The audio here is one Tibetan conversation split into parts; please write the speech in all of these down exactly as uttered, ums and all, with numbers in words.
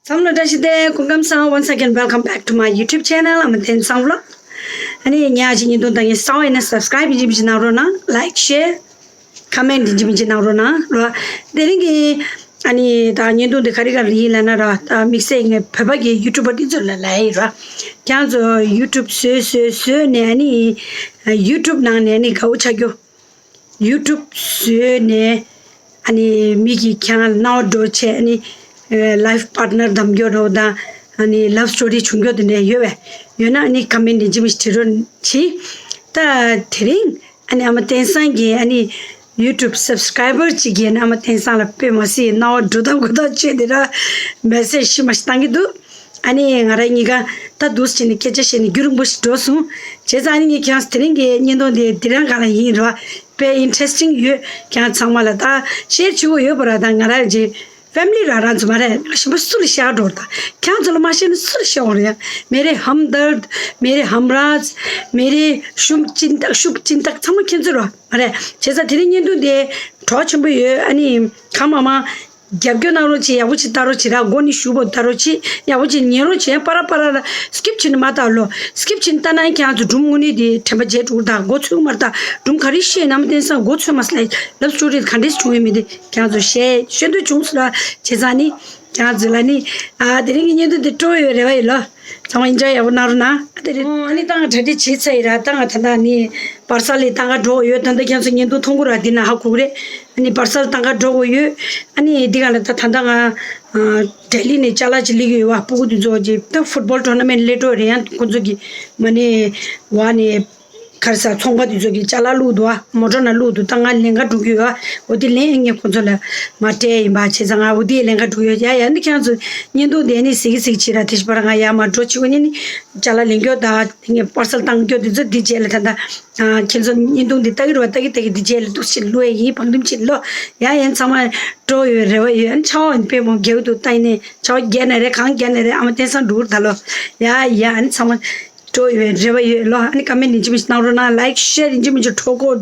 ཚང་མ་ལ་བཀྲ་ཤིས་བདེ་ལེགས། སྐུ་ཁམས་བཟང་། Once again, welcome back to my YouTube channel. I'm Ten Sanglo. ཨ་ནི་ཉག་ཅིག་བརྙན་ཐུང་ལྟ་མཁན་གསར་པ་ཡིན་ན་subscribe ཡིན་གཅིག་མིན་གཅིག་གནང་རོགས་གནང་། Like, share, comment ཡིན་གཅིག་མིན་གཅིག་གནང་རོགས་གནང་ར། དེ་རིང་གི་ཨ་ནི་ད་བརྙན་ཐུང་འདི་ག་རེ་ག་རེ་ཡིན་ལབ་ན་ར། ད་དམིགས་བསལ་ངས་བོད་པ་གི་YouTuber འདི་ཚོ་ལ་ལབ་ཡིན་ར། ཁྱེད་ཚོ་YouTube བཟོས་བཟོས་བཟོས་ནས་ཨ་ནི་YouTube ནང་ནས་ཨ་ནི་དགའ་བོ་ཆགས་རྒྱུ། YouTube བཟོས་ནས་ཨ་ནི་མི་གིས་ཁྱེད་རང་ལ་སྣང་བ་འགྲོ་བྱས། ཨ་ནི་life partner འདམ་རྒྱུ་རོགས་དང་། ཨ་ནི་love story བྱུང་རྒྱུ་དེ་འདྲ་ཡོད་པས། ཡོད་ན་ཨ་ནི་comment ཡིན་གཅིག་མིན་གཅིག་བྲིས་རོགས་གྱིས། ད་དེ་རིང་ཨ་ནི་ཨ་མ་བསྟན་སངས་ཀྱིས་ཨ་ནི་YouTube subscriber གཅིག་གིས་ཨ་ནི་ཨ་མ་བསྟན་སངས་ལ་དཔེ་མ་སྲིད་སྣང་བ་འགྲོ་སྟངས་གོ་སྟངས་བྱས་དེ་འདྲ་message ཞིག་མ་ཞིག་བཏང་གི་འདུག་ཨ་ནི་ང་རང་གཉིས་ཀ་ད་འདུག་སེ་བྱས་ནས་སྐད་ཆ་བཤད་ནས་རྒྱུན་རིང་པོ་ཞིག་འགྲོ་སོང་། བྱས་ཙང་ཨ་ནི་ངས་ཁྱེད་རང་དེ་རིང་གི་བརྙན་ཐུང་དེ་དེ་རང་ག་ལ་ཡིན་རོ། དཔེ་interesting ཡོད། ཁྱེད་རང་ཚང་མ་ལ་ད་share བྱེད་དགོས་ཡོད་པ་ར། ད་ང་རང་གི་family ར་རང་ཚོ་མ་རེད། ང་གཞན་པ་སུ་ལ་བཤད་འགྲོ། ད་ཁྱེད་རང་ཚོ་ལ་མ་བཤད་ན་སུ་ལ་བཤད་འོང་རེད། मेरे हमदर्द, मेरे हमराज, मेरे शुभचिंतक ཚང་མ་ཁྱེད་ཚོ་ར་མ་རེད། བྱས་ཙང་དེ་རིང་བརྙན་ཐུང་དེ་གྲོགས་ཆེན་པོ་ཡོད། ཨ་ནི་གང་མང་མང་རྒྱབ་སྐྱོར་གནང་རོགས་བྱེད། ཡག་པོ་ཅིག་ལྟ་རོགས་བྱེད་ར། མགོ་ནས་གཞུག་བར་ལྟ་རོགས་བྱེད། ཡག་པོ་ཅིག་ཉན་རོགས་བྱེད། པ་ར་པ་ར་ལ་skip བྱེད་ནས་མ་ལྟ་ལོ། skip བྱེད་ནས་ལྟ་ན་ཁྱེད་རང་ཚོ་སྒྲུང་དངོས་གནས་དེ་དྲན་པ་བརྗེད་འགྲོ་གི། ད་མགོ་ཚོས་མ་རེད། ད་སྒྲུང་ག་རེ་བཤད་ན་ཨ་མ་བསྟན་སངས་མགོ་ཚོས་མ་སོང་ལ། love story ག་འདྲས་བྱུང་ཡོད་མེད་དེ་ཁྱེད་རང་ཚོ་བཤད་ཤེས་འདོད་བྱུང་སོང་ལ། བྱས་ཙང་ནི་ཁྱེད་རང་ཚོ་ལ་ནི་ཨ་དེ་རིང་གི་བརྙན་ཐུང་དེ་སྤྲོ་བའི་རེ་བ་ཡོད་ལོ། ཚང་མ་enjoy ཡག་པོ་གནང་རོགས་གནང་། ཨ་དེ་རེད། ཨོ་ཨ་ནི་ད་ང་གྲ་སྒྲིག་བྱས་ཚར་ཡིན་ར། ད་ང་ད་ལྟ་ནི་པར་སལ་ལ་ད་ང་འགྲོ་ཡོད། ད་ལྟ་ཁྱེད་ཚོ་བརྙན་ཐུང་མཐོང་གི་ར། འདི་ན་ཧ་གོ་གི་རེད། ཨ་ནི་པར་སལ་ད་ང་འགྲོ་དགོས་ཡོད། ཨ་ནི་འདི་ག་ལ་ད་ད་ལྟ་ང་ལྡི་ལི་ནས་ཅ་ལག་ཅིག་སླེབས་ཀྱི་ཡོད་པ། སྤུ་གུ་དེ་ཚོ་ཅིག་ད་football tournament སླེབས་འགྲོ་རེད། ཡང་ཁོང་ཚོ་གི་མ་ནི་བ་ནི་ག་རེ་ཟ། ཚོང་པ་དེ་ཚོ་གི་ཅ་ལག་བླུགས་འདུག་ཨ། མོ་ཊ་ནང་བླུགས་འདུག་ད་ང་ལེན་ག་འགྲོ་གི་ཡོད་ཨ། འོ་དེ་ལེན་ངས་ཁོང་ཚོ་ལ་མར་སྤྲད་ཡིན་པ། བྱས་ཙང་ང་འོ་དེ་ལེན་ག་འགྲོ་གི་ཡོད། ཡ་ཡ་ནི་ཁྱེད་ཚོ་བརྙན་ཐུང་དེ་ནི་གཟིགས་གཟིགས་བྱེད་ར། དེ་བཞིན་པར་ང་ཡར་མར་འགྲོ་བྱེད་དགོས་ནི་ནི་ཅ་ལག་ལེན་རྒྱུ་ད་ངས་པར་སལ་བཏང་རྒྱུ་དེ་ཚོ་འདི་རྗེས་ལ་ད་ལྟ་ཁྱེད་ཚོ་བརྙན་ཐུང་འདི་ལྟ་གི་རེད་པ། ལྟ་གི་ལྟ་གི་འདི་རྗེས་ལ་འདུག་སེ་བླུགས་ཡ་ཡིན། བང་རིམ་ཅིག་ལོ། ཡ་ཡ་ཚང་མ་སྤྲོ་ཡོད་རེ་བ་ཡོད། ཨ་ནི་ཆའོ། ཨ་ནི་དཔེ་མོ་རྒྱག་འདུག་ད་ཡིན་ནི་ཆའོ། རྒྱག་ནི་རེད། གང་རྒྱག་ནི་རེད། ཨ་མ་བསྟན་སངས་འགྲོ་གི་རེད་ད་ལོ། ཡ་ཡ་ཨ་ནི་ཚང་མ་སྤྲོ་ཡོད་རེ་བ་ཡོད་ལོ། ཨ་ནི་comment ཡིན་གཅིག་མིན་གཅིག་གནང་རོགས་གནང་། like share ཡིན་གཅིག་མིན་གཅིག་འཕྲོ་གོ།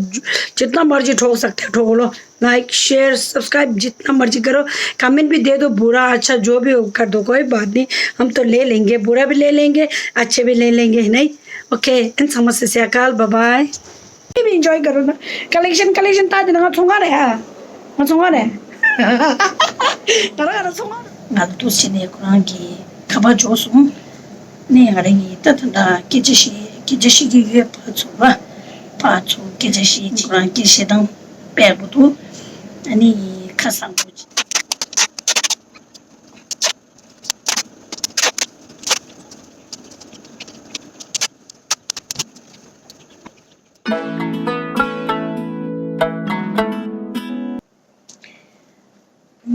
जितना मर्जी ठोक सकते हैं ठोक लो। Like share subscribe जितना मर्जी करो। Comment भी दे दो, बुरा अच्छा जो भी हो कर दो, कोई बात नहीं, हम तो ले लेंगे, बुरा भी ले लेंगे, अच्छे भी ले लेंगे, नहीं? OK, ཨ་ནི་ཚང་མ་སེ་སེ་ཨ་ཀལ། bye bye. དེ་བས་enjoy करो ना। Collection collection ད་དེ་ནང་ཚོང་ཁང་རེད་ཨ། ང་ཚོང་ཁང་རེད། ང་རང་ང་རང་ཚོང་ཁང་རེད། ང་ལ་འདུག་སེ་བྱས་ནས་ཁོ་རང་གི་ཁ་པར་འབྱོར་སོང་། ནས་ང་རང་གིས་ད་ད་ལྟ་སྐད་ཆ་བཤད་སྐད་ཆ་བཤད་ཀྱི་ཡོད། ཕར་ཚུར་བ་ཕར་ཚུར་སྐད་ཆ་བཤད་ཅིག་ཁོ་རང་སྐད་བཤད་སྟངས་དཔེ་ཡག་པོ་འདུག་ཨ་ནི་ཁ་བཟང་པོ་ཅིག་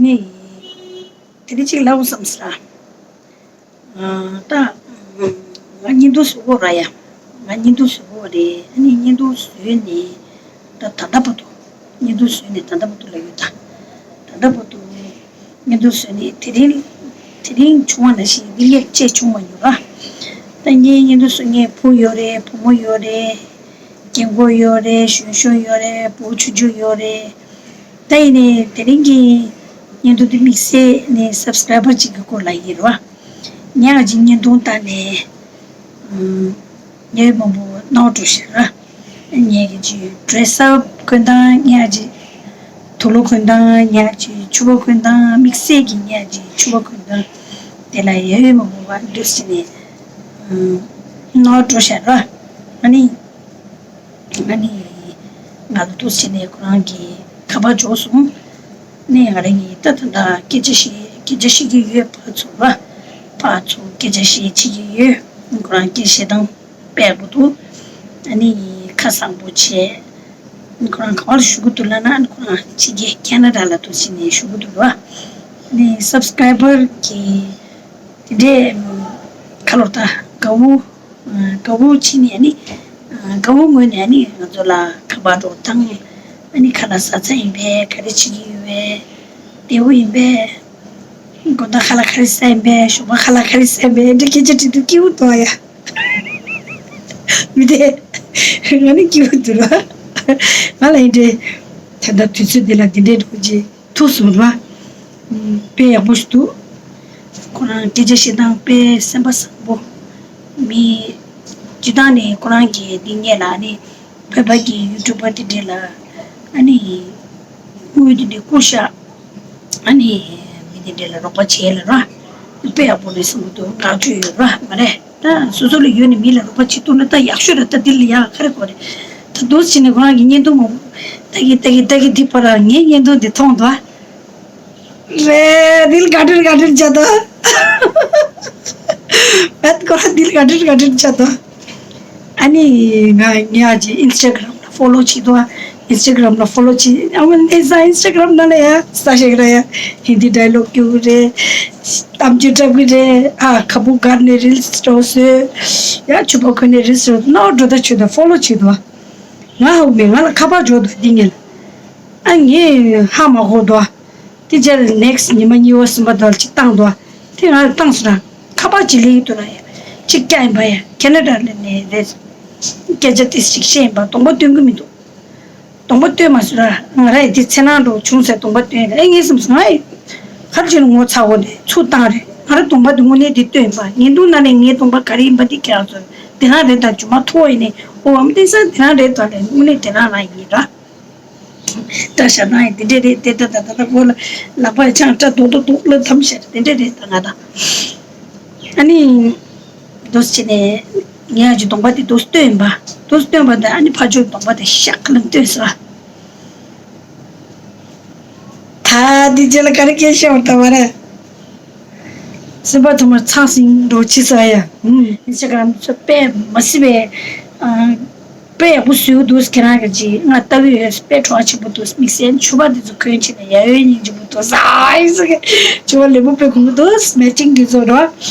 ནི། དེ་རིང་གཅིག་ལབ་བསམ་སོང་། ཨ། ད་ང་བརྙན་ཐུང་བཟོ་གི་ཡོད་ར་ཡ། ང་བརྙན་ཐུང་བཟོ་གི་ཡོད་རེད། ཨ་ནི་བརྙན་ཐུང་བཟོས་ནས་ད་ད་ལྟ་བར་དུ། བརྙན་ཐུང་བཟོས་ནས་ད་ལྟ་བར་དུ་ལབ་ཡོད་ད། ད་ལྟ་བར་དུ་བརྙན་ཐུང་བཟོས་ནས་དེ་རིང་དེ་རིང་བྱུང་བ་ནང་བཞིན་འདི་ངས་བྱས་བྱུང་མ་མྱོང་ར། ད་ངའི་བརྙན་ཐུང་བཟོ་མཁན་བུ་ཡོད་རེད། བུ་མོ་ཡོད་རེད། རྒན་གོག་ཡོད་རེད། གཞོན་གཞོན་ཡོད་རེད། བུ་ཆུང་ཆུང་ཡོད་རེད། ད་ཡིན་ནའི་དེ་རིང་གི་བརྙན་ཐུང་འདི་དམིགས་བསལ་ནས་subscriber གཅིག་གི་སྐོར་ལ་ཡིན་རོ། ཉག་གཅིག་བརྙན་ཐུང་ལྟ་ནས་ཉེ་མང་པོ་སྣང་བ་འགྲོ་ཤག་ར། ཉག་གཅིག་dress up གོན་སྟངས། ཉག་གཅིག་དུག་ལོག་གོན་སྟངས། ཉག་གཅིག་ཕྱུ་པ་གོན་སྟངས། དམིགས་བསལ་གྱི་ཉག་གཅིག་ཕྱུ་པ་གོན་སྟངས་དེ་ལ་ཉེ་མང་པོ་བ་འདུག་སེ་ནས་སྣང་བ་འགྲོ་ཤག་ར། ཨ་ནི། ང་ནི་ང་ལ་འདུག་སེ་བྱས་ནས་ཁོ་རང་གི་ཁ་པར་འབྱོར་སོང་། ནས་ང་རང་གིས་ད་ད་ལྟ་སྐད་ཆ་བཤད་སྐད་ཆ་བཤད་ཀྱི་ཡོད། ཕར་ཚུར་བ་ཕར་ཚུར་སྐད་ཆ་བཤད་བྱེད་ཀྱི་ཡོད། ཁོ་རང་སྐད་བཤད་སྟངས་དཔེ་ཡག་པོ་འདུག་ཨ་ནི་ཁ་བཟང་པོ་བྱས། ཁོ་རང་ག་པར་བཞུགས་ཀྱི་འདུག་ལབ་ན། ཁོ་རང་ཕྱི་རྒྱལ་ཁེ་ན་ཌ་ལ་འདུག་སེ་བྱས་ནས་བཞུགས་ཀྱི་འདུག་ར། ནས་subscriber གི་དེ་འདྲའི་ཁ་ལོ་ད་དགའ་བོ། དགའ་བོ་བྱས་ནས་ནི། དགའ་བོ་ངོས་ནས་ནི་ང་ཚོ་ལ་ཁ་པར་འགྲོ་སྟངས། ཨ་ནི་ཁ་ལག་ཟ་ཚར་ཡིན་པས། ག་རེ་བྱེད་ཀྱི་ཡོད་པས། བདེ་པོ་ཡིན་པས། དགོང་དག་ཁ་ལག་ག་རེ་ཟ་ཡིན་པས། ཞོགས་པ་ཁ་ལག་ག་རེ་ཟ་ཡིན་པས། འདི་སྐད་ཆ་དྲིས་དུས་སྐྱིད་པོ་འདུག་ཡ། མི་དེ། ང་ནི་སྐྱིད་པོ་འདུག་ར། ང་ལ་ཡིན་འདྲེ། ད་ལྟ་དུས་ཚོད་འདི་ལ་འདི་འདྲའི་འགྲོ་རྗེས། ཐུགས་སུ་མ། དཔེ་ཡག་པོ་ཞིག་འདུག་ཁོ་རང་སྐད་ཆ་བཤད་སྟངས་དཔེ་སེམས་པ་བཟང་པོ། མི་སྤྱི་བཏང་ནས་ཁོ་རང་གི་འདི་ཉེ་ལ་ནི་བོད་པ་གི་ཡུ་ཊུབ་པ་དེ་འདྲས་ལ་ཨ་ནི་དངུལ་དེ་འདྲས་བསྐུར་ཤག་ཨ་ནི་མི་དེ་འདྲས་ལ་རོགས་པ་བྱས་ལ་ར། དཔེ་ཡག་པོ་རེད་བསམ་གྱི་འདུག་བསྔགས་བརྗོད་ཡོད་ར་མ་རེད། ད་སོ་སོ་ལ་ཡོད་ནས་མི་ལ་རོགས་པ་བྱེད་ཐུབ་ན་ད་ཡག་ཤོས་རེད། ད་འདི་ལ་ཡག་ག་རེ་དགོས་རེད། ད་འདུག་སེ་བྱས་ནས་ཁོ་རང་གི་བརྙན་ཐུང་མང་པོ་ལྟ་གི་ལྟ་གི་ལྟ་གི་འདི་བར་ལ་ངའི་བརྙན་ཐུང་འདི་མཐོང་འདུག་ཨ། རེད། དིལ་ག་དྲིལ་ག་དྲིལ་བྱས་འདུག་བད་ཁོ་རང་དིལ་ག་དྲིལ་ག་དྲིལ་བྱས་འདུག་ཨ་ནི་ང་ངས་ཨ་ཅེ་ཨིན་སི་ཊ་གྷ་རམ་ལ་ཕོ་ལོ་བྱེད་འདུག་ཨིན་སི་ཊ་གྷ་རམ་ལ་ཕོ་ལོ་བྱེད། ཨ་མ་གནས་ས་ཨིན་སི་ཊ་གྷ་རམ་ནང་ལ་ཡ་ས་ཞིག་ར་ཡ་ཧིན་དི་ཌའི་ལོག་སྐྱོ་གི་རེད། གཏམ་རྒྱུད་འཁྲབ་གི་རེད། ཨ་ཁ་སྦུག་སྒར་ནས་རིལ་སི་འགྲོ་བཟོས། ཡ་ཕྱུ་པ་གོན་ནས་རིལ་སི་འགྲོ་ནའོ་འགྲོ་ད་ཆུ་ད་ཕོ་ལོ་བྱེད་འདུག་ང་ཧ་གོ་མེད། ང་ལ་ཁ་པར་འབྱོར་འདུག་འདི་ངེད་ལ། ཨ་ངས་ཧ་མ་གོ་འདུག་དེ་རྗེས་ལ་ནེག་སི་ཊི་ཉི་མ་གཉིས་པ་གསུམ་པ་དག་ལ་ཅིག་བཏང་འདུག་དེ་ང་ལ་བཏང་སོང་ར། ཁ་པར་ཅིག་སླེབས་ཀྱི་འདུག་ན་ཡ། ཅིག་སྐྱག་ཡིན་པ་ཡ། ཁེ་ན་ཌ་ལ་ནས་རེད། སྐད་ཆ་ཏིས་ཅིག་བཤད་ཡིན་པ་གདོང་པ་སྟོན་གྱི་མི་འདུག་གདོང་པ་སྟོན་མ་སོང་ར། ང་ར་ཡི་དེ་འཚེར་སྣང་འདྲ་བྱུང་ཟེར་གདོང་པ་སྟོན་རེད། ཨེ་ངས་བསམ་སོང་ང་ཡི་ག་རེ་བྱས་ནས་ངོ་ཚ་བོ་ནས་ཚུར་བཏང་རེད། ང་ར་གདོང་པ་དེ་དངོས་གནས་དེ་སྟོན་ཡིན་པ། བརྙན་ཐུང་ནང་ནས་ངའི་གདོང་པ་ག་རེ་ཡིན་པ་དེ་ཁྱེད་རང་ཚོ་དེ་རང་རེད། ད་རྒྱུ་མ་མཐོ་ཡིན་ནས་ཨོ་ཨམ་བསྟན་ས་དེ་རང་རེད། ད་ལས་དངོས་གནས་དེ་རང་རང་ཡིན་ར། སྐྲ་བཞར་སྟངས་ཡང་དེ་འདྲས་རེད། དེ་ལྟ་ད་ད་ད་ཁོ་ལ་ལག་པ་ཆང་སྐྲ་རྡོག་རྡོག་རྡོག་ལ་འཐམ་བཞག་དེ་འདྲས་རེད་ད་ང་དང་། ཨ་ནི་འདུག་སེ་བྱས་ནས་ངས་ཨ་ཅེ་གདོང་པ་དེ་འདུག་སེ་སྟོན་པ། འདུག་སེ་སྟོན་པ་དང་ཨ་ནི་ཕར་ཕྱོགས་གདོང་པ་དེ་ཤག་ལ་སྟོན་སོང་། ད་འདི་རྗེས་ལ་ག་རེ་སྐད་ཤོར་ད་བ་རེད། སེམས་པ་ཐོག་མར་ཚང་སིང་འགྲོ་ཆི་ས་ཡ། ཨིན་སི་ཊ་གྷ་རམ་ཚོ་དཔེ་མ་སྲིད་པའི་ཨ། དཔེ་ཡག་པོ་བཟོས་འདུག་ཁྱེད་རང་གི་ཅི་ང་ལྟ་གི་ཡོད། དཔེ་བྲོ་བ་ཆེན་པོ་འདུག་དམིགས་བསལ་ཕྱུ་པ་འདི་ཚོ་གོན་བྱས་ནས་ཡ་ཡོད་སྙིང་རྗེ་པོ་འདུག་ཨ་ཡིན་ཟེར་གི་ཕྱུ་པ་ལེགས་པོ་དཔེ་གོང་གི་འདུག་མེ་ཅིང་འདི་ཚོ་རོ།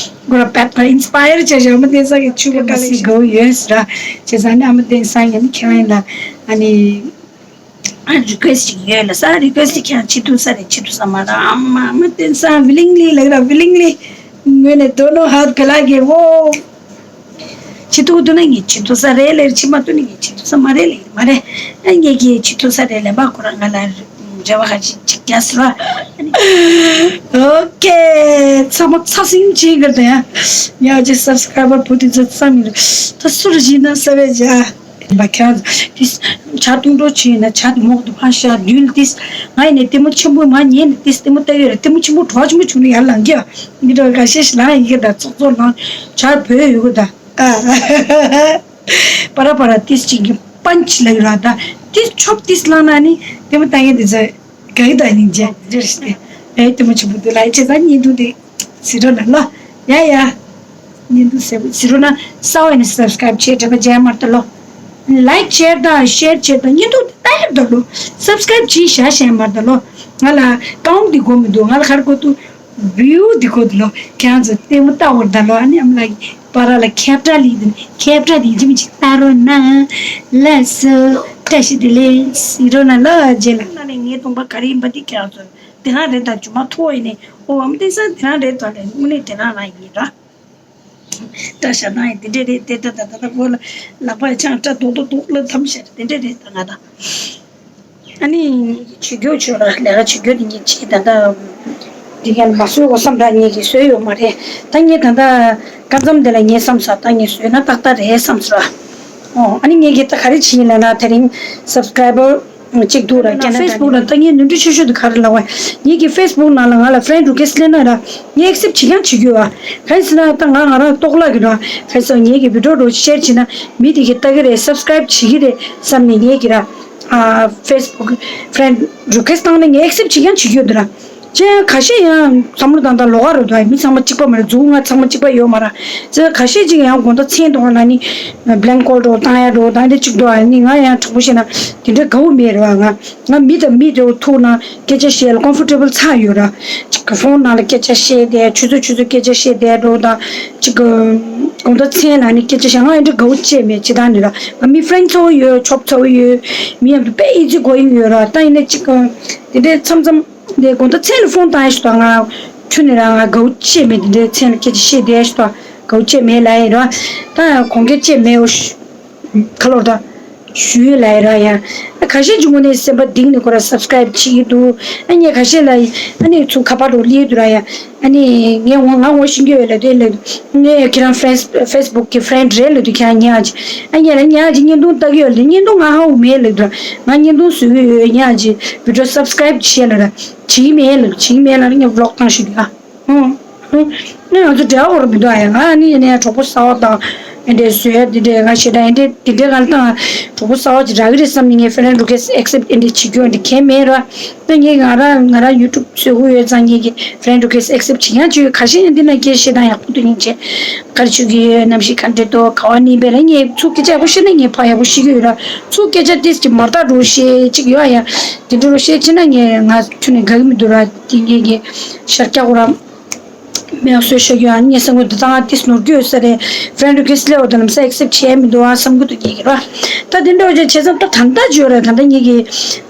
གོ་ར་བད་པ་ཨིན་སི་པ་ཡར་བྱས་ཤག་ཨ་མ་བསྟན་སང་གི་ཕྱུ་པ་ག་སི་དགའ་བོ་ཡོད་ཟེར་ར། བྱས་ཙང་ནི་ཨ་མ་བསྟན་སང་ཡ་ནི་ཁྱེད་རང་ཡིན་ན་ཨ་ནི། ཨ་རི་ཀུ་ཨེ་སི་ཅིག་ཡོད་ལ་ས། རི་ཀུ་ཨེ་སི་ཅིག་ཁྱེད་རང་བྱེད་ཐུབ་ས་རེད། བྱེད་ཐུབ་ས་མ་རེད། ཨ་མ་ཨ་མ་བསྟན་སང་ཝི་ལིང་ལི་ལབ་ར། ཝི་ལིང་ལི། ངོས་ནས་དོ་ནོ་ཧད་བེ་ལ་གི་ཝོ། བྱེད་ཐུབ་འདུག་ན་ངས་བྱེད་ཐུབ་ས་རེད་ལེ། བྱེད་མ་ཐུབ་ན་ངས་བྱེད་ཐུབ་ས་མ་རེད་ལེ། མ་རེད། ཨ་ངས་ཀྱིས་བྱེད་ཐུབ་ས་རེད་ལེ། མ་ཁོ་རང་ང་ལ་རེ་བ་ཁ་ཅིག་ཅིག་རྒྱག་སོང་ར། ཨོ་ཁེ། ཚང་མ་ཚ་སིང་བྱེད་གི་རེད་ཡ། ཡ་ཅི་སབ་སི་ཀ་རའི་བར་བུ་དེ་ཚོ་ཚང་མ་རེད། ད་སུ་རེད་ཞེ་ན་ས་བས་ཇ། ཡིན་པ་ཁྱེད་རང་ཚོ་ཏིས་ཇ་བཏུང་འགྲོ་བྱས་ན་ཇ་དེ་མོག་ཏུ་ཕར་བཞག་དུས་ལ་ཏིས་ང་ཡིན་ནས་ལྟད་མོ་ཆེན་པོ་མ་ཉན་ནས་ཏིས་ལྟད་མོ་ལྟ་ཡོད་རེད། ལྟད་མོ་ཆེན་པོ་བྲོ་བ་ཆེན་པོ་བྱུང་ན་ཡར་ལངས་ཀྱི་ཡ། འདི་འདྲ་འགའ་ཤས་ཤིག་ལངས་ཡི་གེ་ད་ཙོག་ཙོག་ལངས་ཇ་བོད་ཡོད་གི་ད། ཨ་པ་ར་པ་ར་ཏིས་ཅིག་གི་པན་ཆི་ལ་ཡོད་ར་ད། ཏིས་ཆོབ་ཏིས་ལངས་ན་ནི་ལྟད་མོ་ལྟ་མཁན་དེ་ཚོ་ག་གི་ད་ནི་ཇ་འདི་འདྲ་ཞིག་ཨེ་ལྟད་མོ་ཆེན་པོ་འདུག་ལ་ཨེ་བྱས་ཙང་ཉིན་དུ་འདི། ཟེར་རོ་ན་ལོ། ཡ་ཡ། ཉིན་དུ་ཟེར་བ་ཟེར་རོ་ན་ས་བ་ནི་སབ་སི་ཀ་རའིབ་བྱེད་དྲན་པ་བརྗེད་མ་ད་ལོ། ལའིཀ་ཤེར་དང་ཤེར་བྱེད་དང་ཉིན་དུ་ད་ཡ་ད་ལོ། སབ་སི་ཀ་རའིབ་བྱེད་བཞག་ཤེར་མ་ད་ལོ། ང་ལ་ཀའུན་ཊི་འདི་དགོས་མི་འདུག་ང་ལ་ག་རེ་དགོས་འདུག་ཝིའུ་འདི་དགོས་འདུག་ལོ། ཁྱེད་རང་ཚོ་ལྟད་མོ་ལྟ་བར་ད་ལོ། ཨ་ནི་ཨ་མ་ལགས་ཀྱི་པ་ར་ལ་ཁེབ་ཏྲ་ལི་དང་ཁེབ་ཏྲ་དེ་ཡིན་གཅིག་མིན་གཅིག་ལྟ་རོགས་གནང་། ལགས་སོ། བཀྲ་ཤིས་བདེ་ལེགས་ཟེར་རོ་ན་ལོ་རྗེས་ལ། ན་ནས་ངའི་གདོང་པ་ག་རེ་ཡིན་པ་འདི་ཁྱེད་རང་ཚོ། དེ་རང་རེད་ད། རྒྱུ་མ་མཐོ་བ་ཡིན་ནི། ཨོ་ཨམ་བསྟན་སང་དེ་རང་རེད་ད་ལས་དངོས་གནས་དེ་རང་རང་ཡིན་ར། སྐྲ་བཞར་སྟངས་ཡིན་དེ་འདྲས་རེད་དེ་ད་ད་ད་ད་ཁོ་ལ་ལག་པ་ཆང་སྐྲ་རྡོག་རྡོག་རྡོག་ལ་འཐམ་བཞག་དེ་འདྲས་རེད་ད་ང་ད། ཨ་ནི་བྱེད་རྒྱུ་བྱོས་ར་ལས་ཀ་བྱེད་རྒྱུ་དེ་ངས་བྱེད་ད་ད། དེ་ག་མ་བཟོས་འོ་བསམ་ར་ངས་ཀྱི་བཟོས་ཡོད་མ་རེད་ད་ངས་ད་ད། སྐབས་མཚམས་དེ་ལ་ངས་བསམ་ས་ད་ངས་བཟོས་ན་ཏག་ཏག་རེད་བསམ་ས་ར། ཨོ་ཨ་ནི་ངས་ཀྱི་ད་ག་རེ་བྱེད་ཡིན་ལ་ན་དེ་རིང་སབ་སི་ཀ་རའི་བར་གཅིག་འདུག་ར་ཀེ་ན་ཌ་ཕེ་སི་བུག་ལ་ལྟ་ངས་ནོར་འཁྲུལ་ཆེ་ཤོས་དེ་ག་རེ་ལབ་པ། ངེད་ཀྱི་ཕེ་སི་བུག་ནང་ལ་ང་ལ་ཕེ་རེན་ཌི་རི་ཀུ་ཨེ་སི་ཊི་སླེབས་ན་ར་ངས་ཨེག་སེབ་བྱེད་ཀྱང་བྱེད་ཀྱི་ཡོད་ཨ། གང་ཡིན་ཟེར་ན་ད་ང་ང་རང་ལྟོགས་ལག་གི་ར་གང་ཡིན་ཟེར་ངེད་ཀྱི་བི་ཌི་ཡོ་རོ་ཤེར་བྱེད་ན་མི་དེ་གི་ལྟ་གི་རེད་སབ་སི་ཀ་རའིབ་བྱེད་ཀྱི་རེད་བསམ་ནས་ངེད་ཀྱི་ར་ཕེ་སི་བུག་ཕེ་རེན་ཌི་རི་ཀུ་ཨེ་སི་ཊི་བཏང་ནས་ངས་ཨེག་སེབ་བྱེད་ཀྱང་བྱེད་ཀྱི་ཡོད་འདུག་ར། ཅན་ཁ་ཤས་ཡང་བསམ་བློ་བཏང་སྟངས་ལོགས་ཀ་རེད་འདུག་མི་ཚང་མ་གཅིག་པ་མ་རེད། མཛུབ་ལྔ་ཚང་མ་གཅིག་པ་ཡོད་མ་རེད། ཙི་ཁ་ཤས་ཅིག་ཡང་དགོང་དག་མཚན་ཐོག་ལ་ནི་བླེང་ཀོལ་འགྲོ་བཏང་ཡ་འགྲོ་བཏང་དེ་གཅིག་འདུག་ཨ་ནི་ང་ཡང་དྲང་པོ་བཤད་ན་དེ་འདྲའི་དགའ་བོ་མེད་རེད་བ། ང་ང་མི་དང་མི་འདྲ་བོ་ཐུག་ན་སྐད་ཆ་བཤད་ལ་ཀོམ་ཕོར་ཊེ་བལ་ཚ་ཡོད་ར། ཅིག་གི་ཕོན་ནང་ལ་སྐད་ཆ་བཤད་དེ་ཆུ་ཚོད་ཆུ་ཚོད་སྐད་ཆ་བཤད་དེ་འགྲོ་དང་ཅིག་གི་དགོང་དག་མཚན་ལ་ནི་སྐད་ཆ་བཤད་ང་ཡང་འདྲ་དགའ་བོ་བྱས་མེད་ཅི་ད་ནི་ར། ང་མི་ཕྲེན་ཌི་ཚ་བོ་ཡོད་ཆོབ་ཚ་བོ་ཡོད་མི་ཡང་དཔེ་ཨི་ཛི་གོ་ཡིན་ཡོད་ར། ད་ཡིན་ན་ཅིག་གི་དེ་འདྲའི་མཚམས་མཚམས། དེ་དགོང་དག་མཚན་ལ་ཕོན་བཏང་ཡ་ཞིག་དང་ང་ཁྱོད་ནས་རང་ང་དགའ་བོ་བྱས་མེད་དེ་འདྲའི་མཚན་ལ་སྐད་ཆ་བཤད་བསྡད་ཡ་ཞིག་དང་དགའ་བོ་བྱས་མེད་ལབ་ཡ་ཡིན་ར། ད་ཡང་དགོངས་འགལ་བྱས་མེད་འོ་ཤི། ཁ་ལོར་ད། ཞུས་ལ་ཡ་ར་ཡ། ཨ་ཁ་ཤས་ཀྱི་ངོ་ནས་སེམས་པ་གཏིང་ནས་ཁོ་ར་སབ་སི་ཀ་རེབ་བྱེད་ཀྱི་འདུག་ཨ་ངས་ཁ་ཤས་ལ་ཨ་ནི་ཚུར་ཁ་པར་རོ་སླེབས་འདུག་ར་ཡ། ཨ་ནི་ངས་འོ་ང་ངོ་ཤེས་ཀྱི་ཡོད་ལབ་དུས་ལབ་དུས། ངས་ཁྱེད་རང་ཕེ་སི་ཕེ་སི་བུག་གི་ཕེ་རེན་ཌི་རེད་ལབ་དུས་ཁྱེད་རང་ཉག་ཅིག་ཨ་ངས་ལ་ཉག་ཅིག་བརྙན་ཐུང་ལྟ་གི་ཡོད་ལབ་དུས་བརྙན་ཐུང་ང་ཧ་གོ་མེད་ལབ་དུས། ང་བརྙན་ཐུང་བཟོ་གི་ཡོད་ཉག་ཅིག་བི་ཌི་ཡོ་སབ་སི་ཀ་རེབ་བྱེད་ལབ་ར། བྱེད་ཀྱི་མེད་ལབ་དུས་བྱེད་ཀྱི་མེད་ལབ་ར་ངས་བི་ལོག་བཏང་ཞུ་གི་ཨ། ཨོ། ཨོ། ནི་ང་ཚོ་འབྲེལ་བ་འོར་མི་འདུག་ཨ་ཡ། ང་ནི་ཡིན་ནའི་གྲོགས་པོ་གསར་པ་དང་ཨེ་འདྲས་བཟོས་ཡ་འདི་འདྲས་ང་ཞེ་དྲག་ཨེ་འདྲས་འདི་འདྲས་ང་ལ་བཏང་གྲོགས་པོ་གསར་པ་ཅིག་རག་གི་རེད་བསམ་ནས་ངས་ཕེ་རེན་ཌི་རི་ཀེ་སི་ཊི་ཨེག་སེབ་ཊི་ཨེ་འདྲས་བྱེད་རྒྱུ་ཨེ་འདྲས་གང་ཡང་མེད་ར། ད་ངས་ང་རང་ང་རང་ཡུ་ཊུབ་བཟོ་གི་ཡོད་ཙང་ངས་ཀྱི་ཕེ་རེན་ཌི་རི་ཀེ་སི་ཊི་ཨེག་སེབ་ཊི་བྱེད་ཡ་ཅིག་ཡོད། ཁ་ཤས་ཡང་འདི་ན་སྐད་བཤད་སྟངས་ཡག་པོ་འདུག་སྙིང་རྗེ། ག་རེ་བྱེད་ཀྱི་ཡོད་གནམ་གཤིས་ག་འདྲས་འདུག་ག་བ་གནས་པས་ལ་ངས་ཚུར་སྐད་ཆ་ཡག་པོ་བཤད་ན་ངས་ཕར་ཡག་པོ་ཤེས་ཀྱི་ཡོད་ར། ཚུར་སྐད་ཆ་ཏིས་ཀྱི་མ་རྟག་འགྲོ་ཤེས་ཅིག་ཡོད་ཨ་ཡ། དེ་འདྲ་རུ་བཤད་ཕྱིན་ན་ངས་ང་ཁྱོད་ནས་དགའ་གི་མི་འདུག་ར། དེ་ངས་ཀྱི་ཤར་སྐྱ་གོ་ར་མེད་སོས་ཤོད་ཀྱི་ཨ་ངས་བསམ་གི་འདུག་ད་ང་ཏིས་ནོར་གྱི་ཡོད་ས་རེད། ཕེ་རེན་ཌི་རི་ཀེ་སི་ཊི་སླེབས་པ་དང་ལམ་སང་ཨེག་སེབ་ཊི་བྱས་མི་འདུག་ཨ་བསམ་གི་འདུག་ངས་ཀྱི་ར། ད་དེ་འདྲ་བྱས་བྱས་ཙང་ད་ད་ལྟ་བརྗོད་ར། ད་ལྟ་ངས་ཀྱི་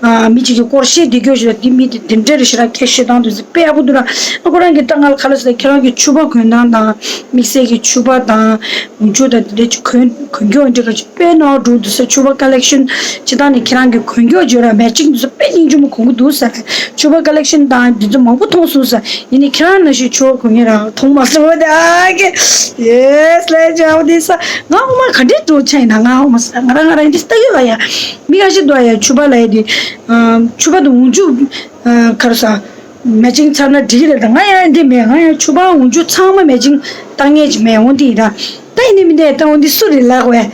ཨ་མི་གཅིག་གི་སྐོར་བཤད་དེ་སྐྱོ་ཞིག་ལ་འདི་མི་དེ་དེ་འདྲ་རེ་ཞིག་ར་སྐད་ཤོད་སྟངས་དེ་ཚོ་དཔེ་ཡག་པོ་འདུག་ར། ཨ་ཁོ་རང་གི་ད་ང་ལ་ཁ་ལ་ཟེར་ཁྱེད་རང་གི་ཕྱུ་པ་གོན་སྟངས་དང་དམིགས་བསལ་གྱི་ཕྱུ་པ་དང་འུ་ཆུ་དང་དེ་འདྲ་ཅིག་གོན་གོན་སྐྱོན་འདྲ་ག་ཅིག་དཔེ་ནོར་འགྲོ་འདུག་ས། ཕྱུ་པ་ཀ་ལེག་ཤན་སྤྱི་བཏང་ནས་ཁྱེད་རང་གི་གོན་སྐྱོར་བརྗོད་ར་མེ་ཅིང་འདུག་ས། དཔེ་སྙིང་རྗེ་མོ་གོན་གི་འདུག་ས། ཕྱུ་པ་ཀ་ལེག་ཤན་དང་འདི་ཚོ་མང་པོ་མཐོང་སོང་ས། ཡིན་ནའི་ཁྱེད་རང་ནང་བཞིན་ཕྱུ་པ་གོན་མཁན་རང་མཐོང་མ་སོང་བ་དེ་ཨ་ཀེ། ཡེས་ལས་ཅག་འདི་ས། ང་ཧོ་མ་ག་འདྲས་འགྲོ་ཆ་ཡིན་ན་ང་ཧོ་མ་ས་ང་རང་ང་རང་འདི་ལྟ་གི་བ་ཡ། མི་ཁ་ཤས་འདུག་ཡ་ཕྱུ་པ་ལ་ཡ་དེ། ཕྱུ་པ་དང་འུ་ཆུ་ག་རེ་ས། མེ་ཅིང་ཚར་ན་འགྲིག་གི་རེད། ད་ང་ཡང་འདི་མེད། ང་ཡང་ཕྱུ་པ་འུ་ཆུ་ཚང་མ་མེ་ཅིང་བཏང་མཁན་ཅིག་མེད། འོ་འདི་ཡིན་ད། ད་ཡིན་ནི་མིན་ད། ད་འོ་འདི་སུ་རེད་ལབ་བས།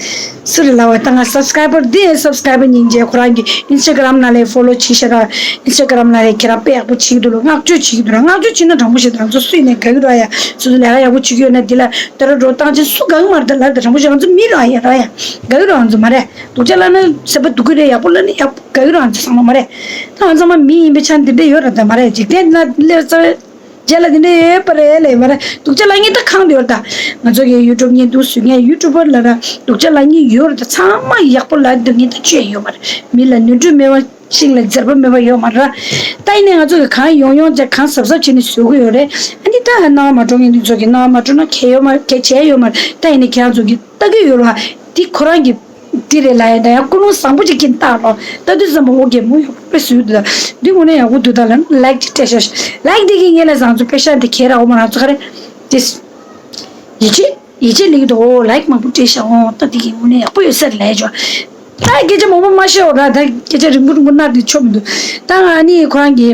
སུ་རེད་ལབ་བས། ད་ང་སབ་སི་ཀ་རའི་བར་འདི་ཡང་སབ་སི་ཀ་རའི་བར་སྙིང་རྗེ། ཁོ་རང་གི་ཨིན་སི་ཊ་གྷ་རམ་ནང་ལ་ཕོ་ལོ་བྱེད་ཤག་ར། ཨིན་སི་ཊ་གྷ་རམ་ནང་ལ་ཁྱེད་རང་དཔེ་ཡག་པོ་བྱེད་ཀྱི་འདུག་ལོ། བསྔགས་བརྗོད་བྱེད་ཀྱི་འདུག་ར། བསྔགས་བརྗོད་བྱེད་ན་དྲང་པོ་ཞིག་ད་ང་ཚོ་སུ་ཡིན་ནའི་དགའ་གི་ར་ཡ། སོ་སོ་ལས་ཀ་ཡག་པོ་བྱེད་ཀྱི་ཡོད་ན་འདི་ལ་ད་ར་འགྲོ་བཏང་ཆེན་སུ་དགའ་གི་མ་རེད། ད་ལ་ད་དྲང་པོ་ཞིག་ང་ཚོ་མི་ར་ཡ་ར་ཡ། དགའ་གི་ར་ང་ཚོ་མ་རེད། སྡུག་ཅག་ལབ་ན་སེམས་པ་སྡུག་གི་རེད། ཡག་པོ་ལབ་ན་ཡག་པོ། དགའ་གི་རང་ཚོ་ཚང་མ་མ་རེད། ད་ང་ཚང་མ་མི་ཡིན་པའི་ཆ་འདི་འདྲ་ཡོད་ར། ད་མ་རེད། འཇིག་རྟེན་ན་སླེབས་ཚར་རྗེས་ལ་འདི་འདྲ་ཡོད་པ་རེད་ལས་མ་རེད། སྡུག་ཅག་ལབ་མཁན་ད་གང་དུ་ཡོད་ར། ད་ང་ཚོ་གི་ཡུ་ཊུབ་བརྙན་ཐུང་བཟོ་མཁན་ཡུ་ཊུབ་པར་ལ་ར་སྡུག་ཅག་ལབ་མཁན་ཡོད་ར། ད་ཚང་མ་ཡག་པོ་ལབ་སྡོད་མཁན་ད་ཅི་ཡང་ཡོད་མ་རེད། མི་ལ་ནོར་འཁྲུལ་མེད་པ་ཤིང་ལ་འཛེར་པ་མེད་པ་ཡོད་མ་རེད་ར། ད་ཡིན་ནའི་ང་ཚོ་གི་གང་ཡོང་ཡོང་ཅག་གང་གཟབ་གཟབ་བྱས་ནས་བཟོ་གི་ཡོད་རེད། ཨ་ནི་ད་སྣང་བ་མ་འགྲོ་མཁན་འདི་ཚོ་གི་སྣང་བ་མ་འགྲོ་ན་གལ་ཡོད་མ་གལ་བྱས་ཡོད་མ་རེད། ད་ཡིན་ནའི་ཁྱེད་རང་ཚོ་གི་ལྟ་གི་ཡོད་ར། འདི་ཁོ་རང་གི་འདི་རེད་ལ་ཡ། ད་ཡང་ཀུན་སློང་བཟང་པོ་ཅིག་གིན་བཏང་རོགས། ལྟ་དུས་ཙམ་པ་འོ་གེ་མོ་ཡག་པོ་དཔེ་བཟོས་འདུག་ད་འདི་དངོས་གནས་ཡག་པོ་འདུག་ད་ལ་ལའིག་ཅིག་སྤྲད་ཤག་ལའིག་འདི་གིས་ངེད་ལ་བཟང་ཚོ་པེ་ཤ་འདི་ཁྱེད་ར་འོ་མ་རང་ཚོ་ག་རེ། ཏིས། ཡིད་ཆེས་ཡིད་ཆེས་ལེགས་འདུག་འོ་ལའིག་མང་པོ་སྤྲད་ཤག་འོ་ད་འདི་གིས་དངོས་གནས་ཡག་པོ་ཡོད་ས་རེད་ལ་ཡ་ཅོ། ད་སྐད་ཆ་མང་པོ་མ་བཤད་འོ་ར། ད་སྐད་ཆ་རིང་པོ་རིང་པོ་གནང་འདི་ཆོ་མི་འདུག་ད་ང་ནི་ཁོ་རང་གི་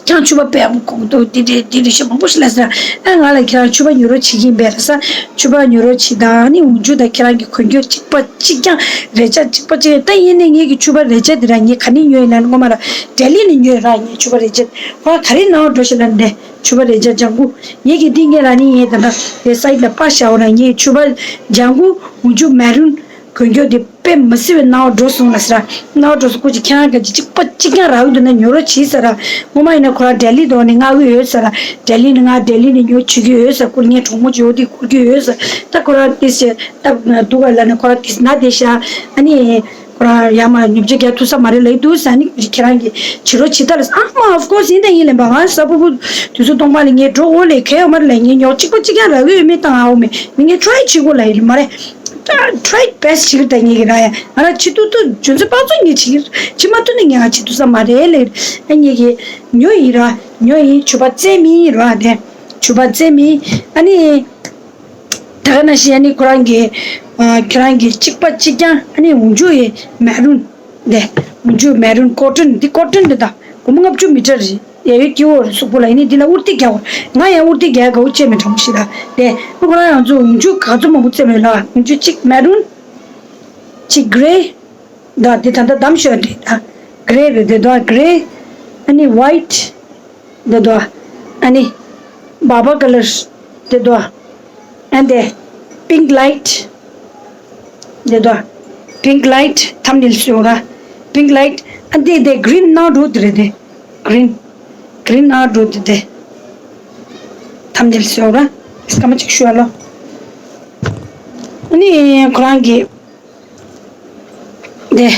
ཁྱེད་རང་ཕྱུ་པ་དཔེ་ཡག་པོ་གོན་འདུག་འདི་འདྲའི་འདི་འདྲའི་ཞེ་མང་པོ་ཞིག་ལབ་ཟེར། ཨ་ང་ལ་ཁྱེད་རང་ཕྱུ་པ་ཉོ་རོགས་བྱེད་ཀྱིན་པས་རེད་ས། ཕྱུ་པ་ཉོ་རོགས་བྱེད་དང་ནི་འུ་ཆུ་དང་ཁྱེད་རང་གི་གོན་རྒྱུ་གཅིག་པ་གཅིག་རྐྱང་རེ་ཆ་གཅིག་པ་གཅིག་ད་ཡིན་ནའི་ངེད་ཀྱི་ཕྱུ་པ་རེ་ཆ་འདི་ར་ངས་ག་ནས་ཉོས་ཡིན་ལབ་ན་ངོ་མ་ར་ལྡི་ལི་ནས་ཉོས་ར། ངས་ཕྱུ་པ་རེ་ཆ་ཁོ་རང་ག་རེ་ནང་འགྲོ་ཞིག་ལབ་ནས་ཕྱུ་པ་རེ་ཆ་ལྗང་གུ་ངེད་ཀྱི་འདི་ངས་ར་ནི་ངས་ད་ལྟ་དེ་སའིཌ་ལ་པར་བཞག་འོ་ར། ངས་ཕྱུ་པ་ལྗང་གུ་འུ་ཆུ་མེ་རུན། གོན་རྒྱུ་དེ་དཔེ་མི་སྲིད་པའི་སྣང་བ་འགྲོ་སོང་ལ་ཟེར། སྣང་བ་འགྲོ་སོང་། ཁོ་ཅིག་ཁྱེད་རང་ག་ཅིག་གཅིག་པ་གཅིག་རྐྱང་རག་གི་འདུག་ན་ཉོ་རོགས་བྱེད་ཟེར། ངོ་མ་ཡིན་ན་ཁོ་རང་ལྡི་ལི་དོག་ནས་མངགས་གི་ཡོད་ཟེར། ལྡི་ལི་ནས་ང་ལྡི་ལི་ནས་ཉོ་བྱེད་ཀྱི་ཡོད་ཟེར། ཁོ་ངའི་གྲོགས་མོ་ཅིག་འོ་དེ་བསྐུར་གྱི་ཡོད་ཟེར། ད་ཁོ་རང་ཏིས་ཞེ་ད་འདུག་ག་ལ་ནས་ཁོ་རང་ཏིས་ན་བསྡད་ཤག་ཨ་ནི་ཁོ་རང་ཡར་མར་ཉོ་ཆ་རྒྱག་ཐུབ་ས་མ་རེད་ལབ་འདུག་ཟེར། ཨ་ནི་ཁྱེད་རང་གིས་བྱེད་རོགས་བྱེད་ད་ལ་ཟེར། ཨ་མ་of course ཡིན་ད་ཡིན་ལབ་པ། ང་གཟའ་ཕུར་བུ་དུས་ཚོད་སྟོང་པ་ལ་ངས་འགྲོ་འོ་ལས་གལ་ཡོད་མ་རེད་ལབ། ངས་ཉོ་གཅིག་པ་གཅིག་རྐྱང་རག་གི་ཡོད་མེད་ད་ང་འོ་མེད་མི་ངས་try བྱེད་དགོས་ལབ་ཡིན་མ་རེད། try best བྱེད་ཀྱི་ད་ངེད་ཀྱི་ར་ཡ། ང་ར་བྱེད་ཐུབ་ཐུབ་འཇོན་ཚོད་དཔག་ཚོད་ངས་བྱེད་ཀྱི། བྱེད་མ་ཐུབ་ན་ངས་ང་བྱེད་ཐུབ་ས་མ་རེད་ལབ། ཨ་ངེད་ཀྱི་ཉོ་ཡིན་ར། ཉོ་ཡིན། ཕྱུ་པ་རྩེ་མི་ཡིན་ར་དེ། ཕྱུ་པ་རྩེ་མི། ཨ་ནི་ད་ག་ནང་བཞིན་ཨ་ནི་ཁོ་རང་གི་ཨ་ཁྱེད་རང་གི་གཅིག་པ་གཅིག་རྐྱང་། ཨ་ནི་འུ་ཆུ་ཡི་maroon དེ། འུ་ཆུ་maroon cotton འདི་cotton འདི་ད་སྒོར་མོ་ལྔ་བཅུ་མི་འདྲ་རེད། ཡ་ཡོད་སྐྱིད་པོ་རེད། གཟུགས་པོ་ལ་ཡིན་ནི་འདི་ལ་ཨུར་ཏི་རྒྱག་དགོས། ང་ཡང་ཨུར་ཏི་རྒྱག་དགའ་པོ་བྱས་མེད་དྲང་པོ་ཞིག་ལ། དེ་ཁོ་རང་ཡང་ཚོ་འུ་ཆུ་ག་ཚོད་མང་པོ་བཙེམས་ཡོད་ལ། འུ་ཆུ་གཅིག་maroon གཅིག་grey ད་འདི་ད་ལྟ་བདམས་ཤོག་འདི་ད་grey རེད་དེ་དོ། grey ཨ་ནི་white འདི་དོ། ཨ་ནི་བྷ་བྷ་colour འདི་དོ། ཨ་འདི་pink light འདི་དོ། pink light thumbnail བཟོས་ཡོད་ར། pink light ཨ་འདི་འདི་green ནང་འགྲོ་འདི་རེད་དེ། green green ནང་འགྲོ་འདི་དེ། thumbnail བཟོས་ཡོད་ར། སྐར་མ་གཅིག་ཞུ་ཨ་ལོ། ཨ་ནི་ཁོ་རང་གི་དེ་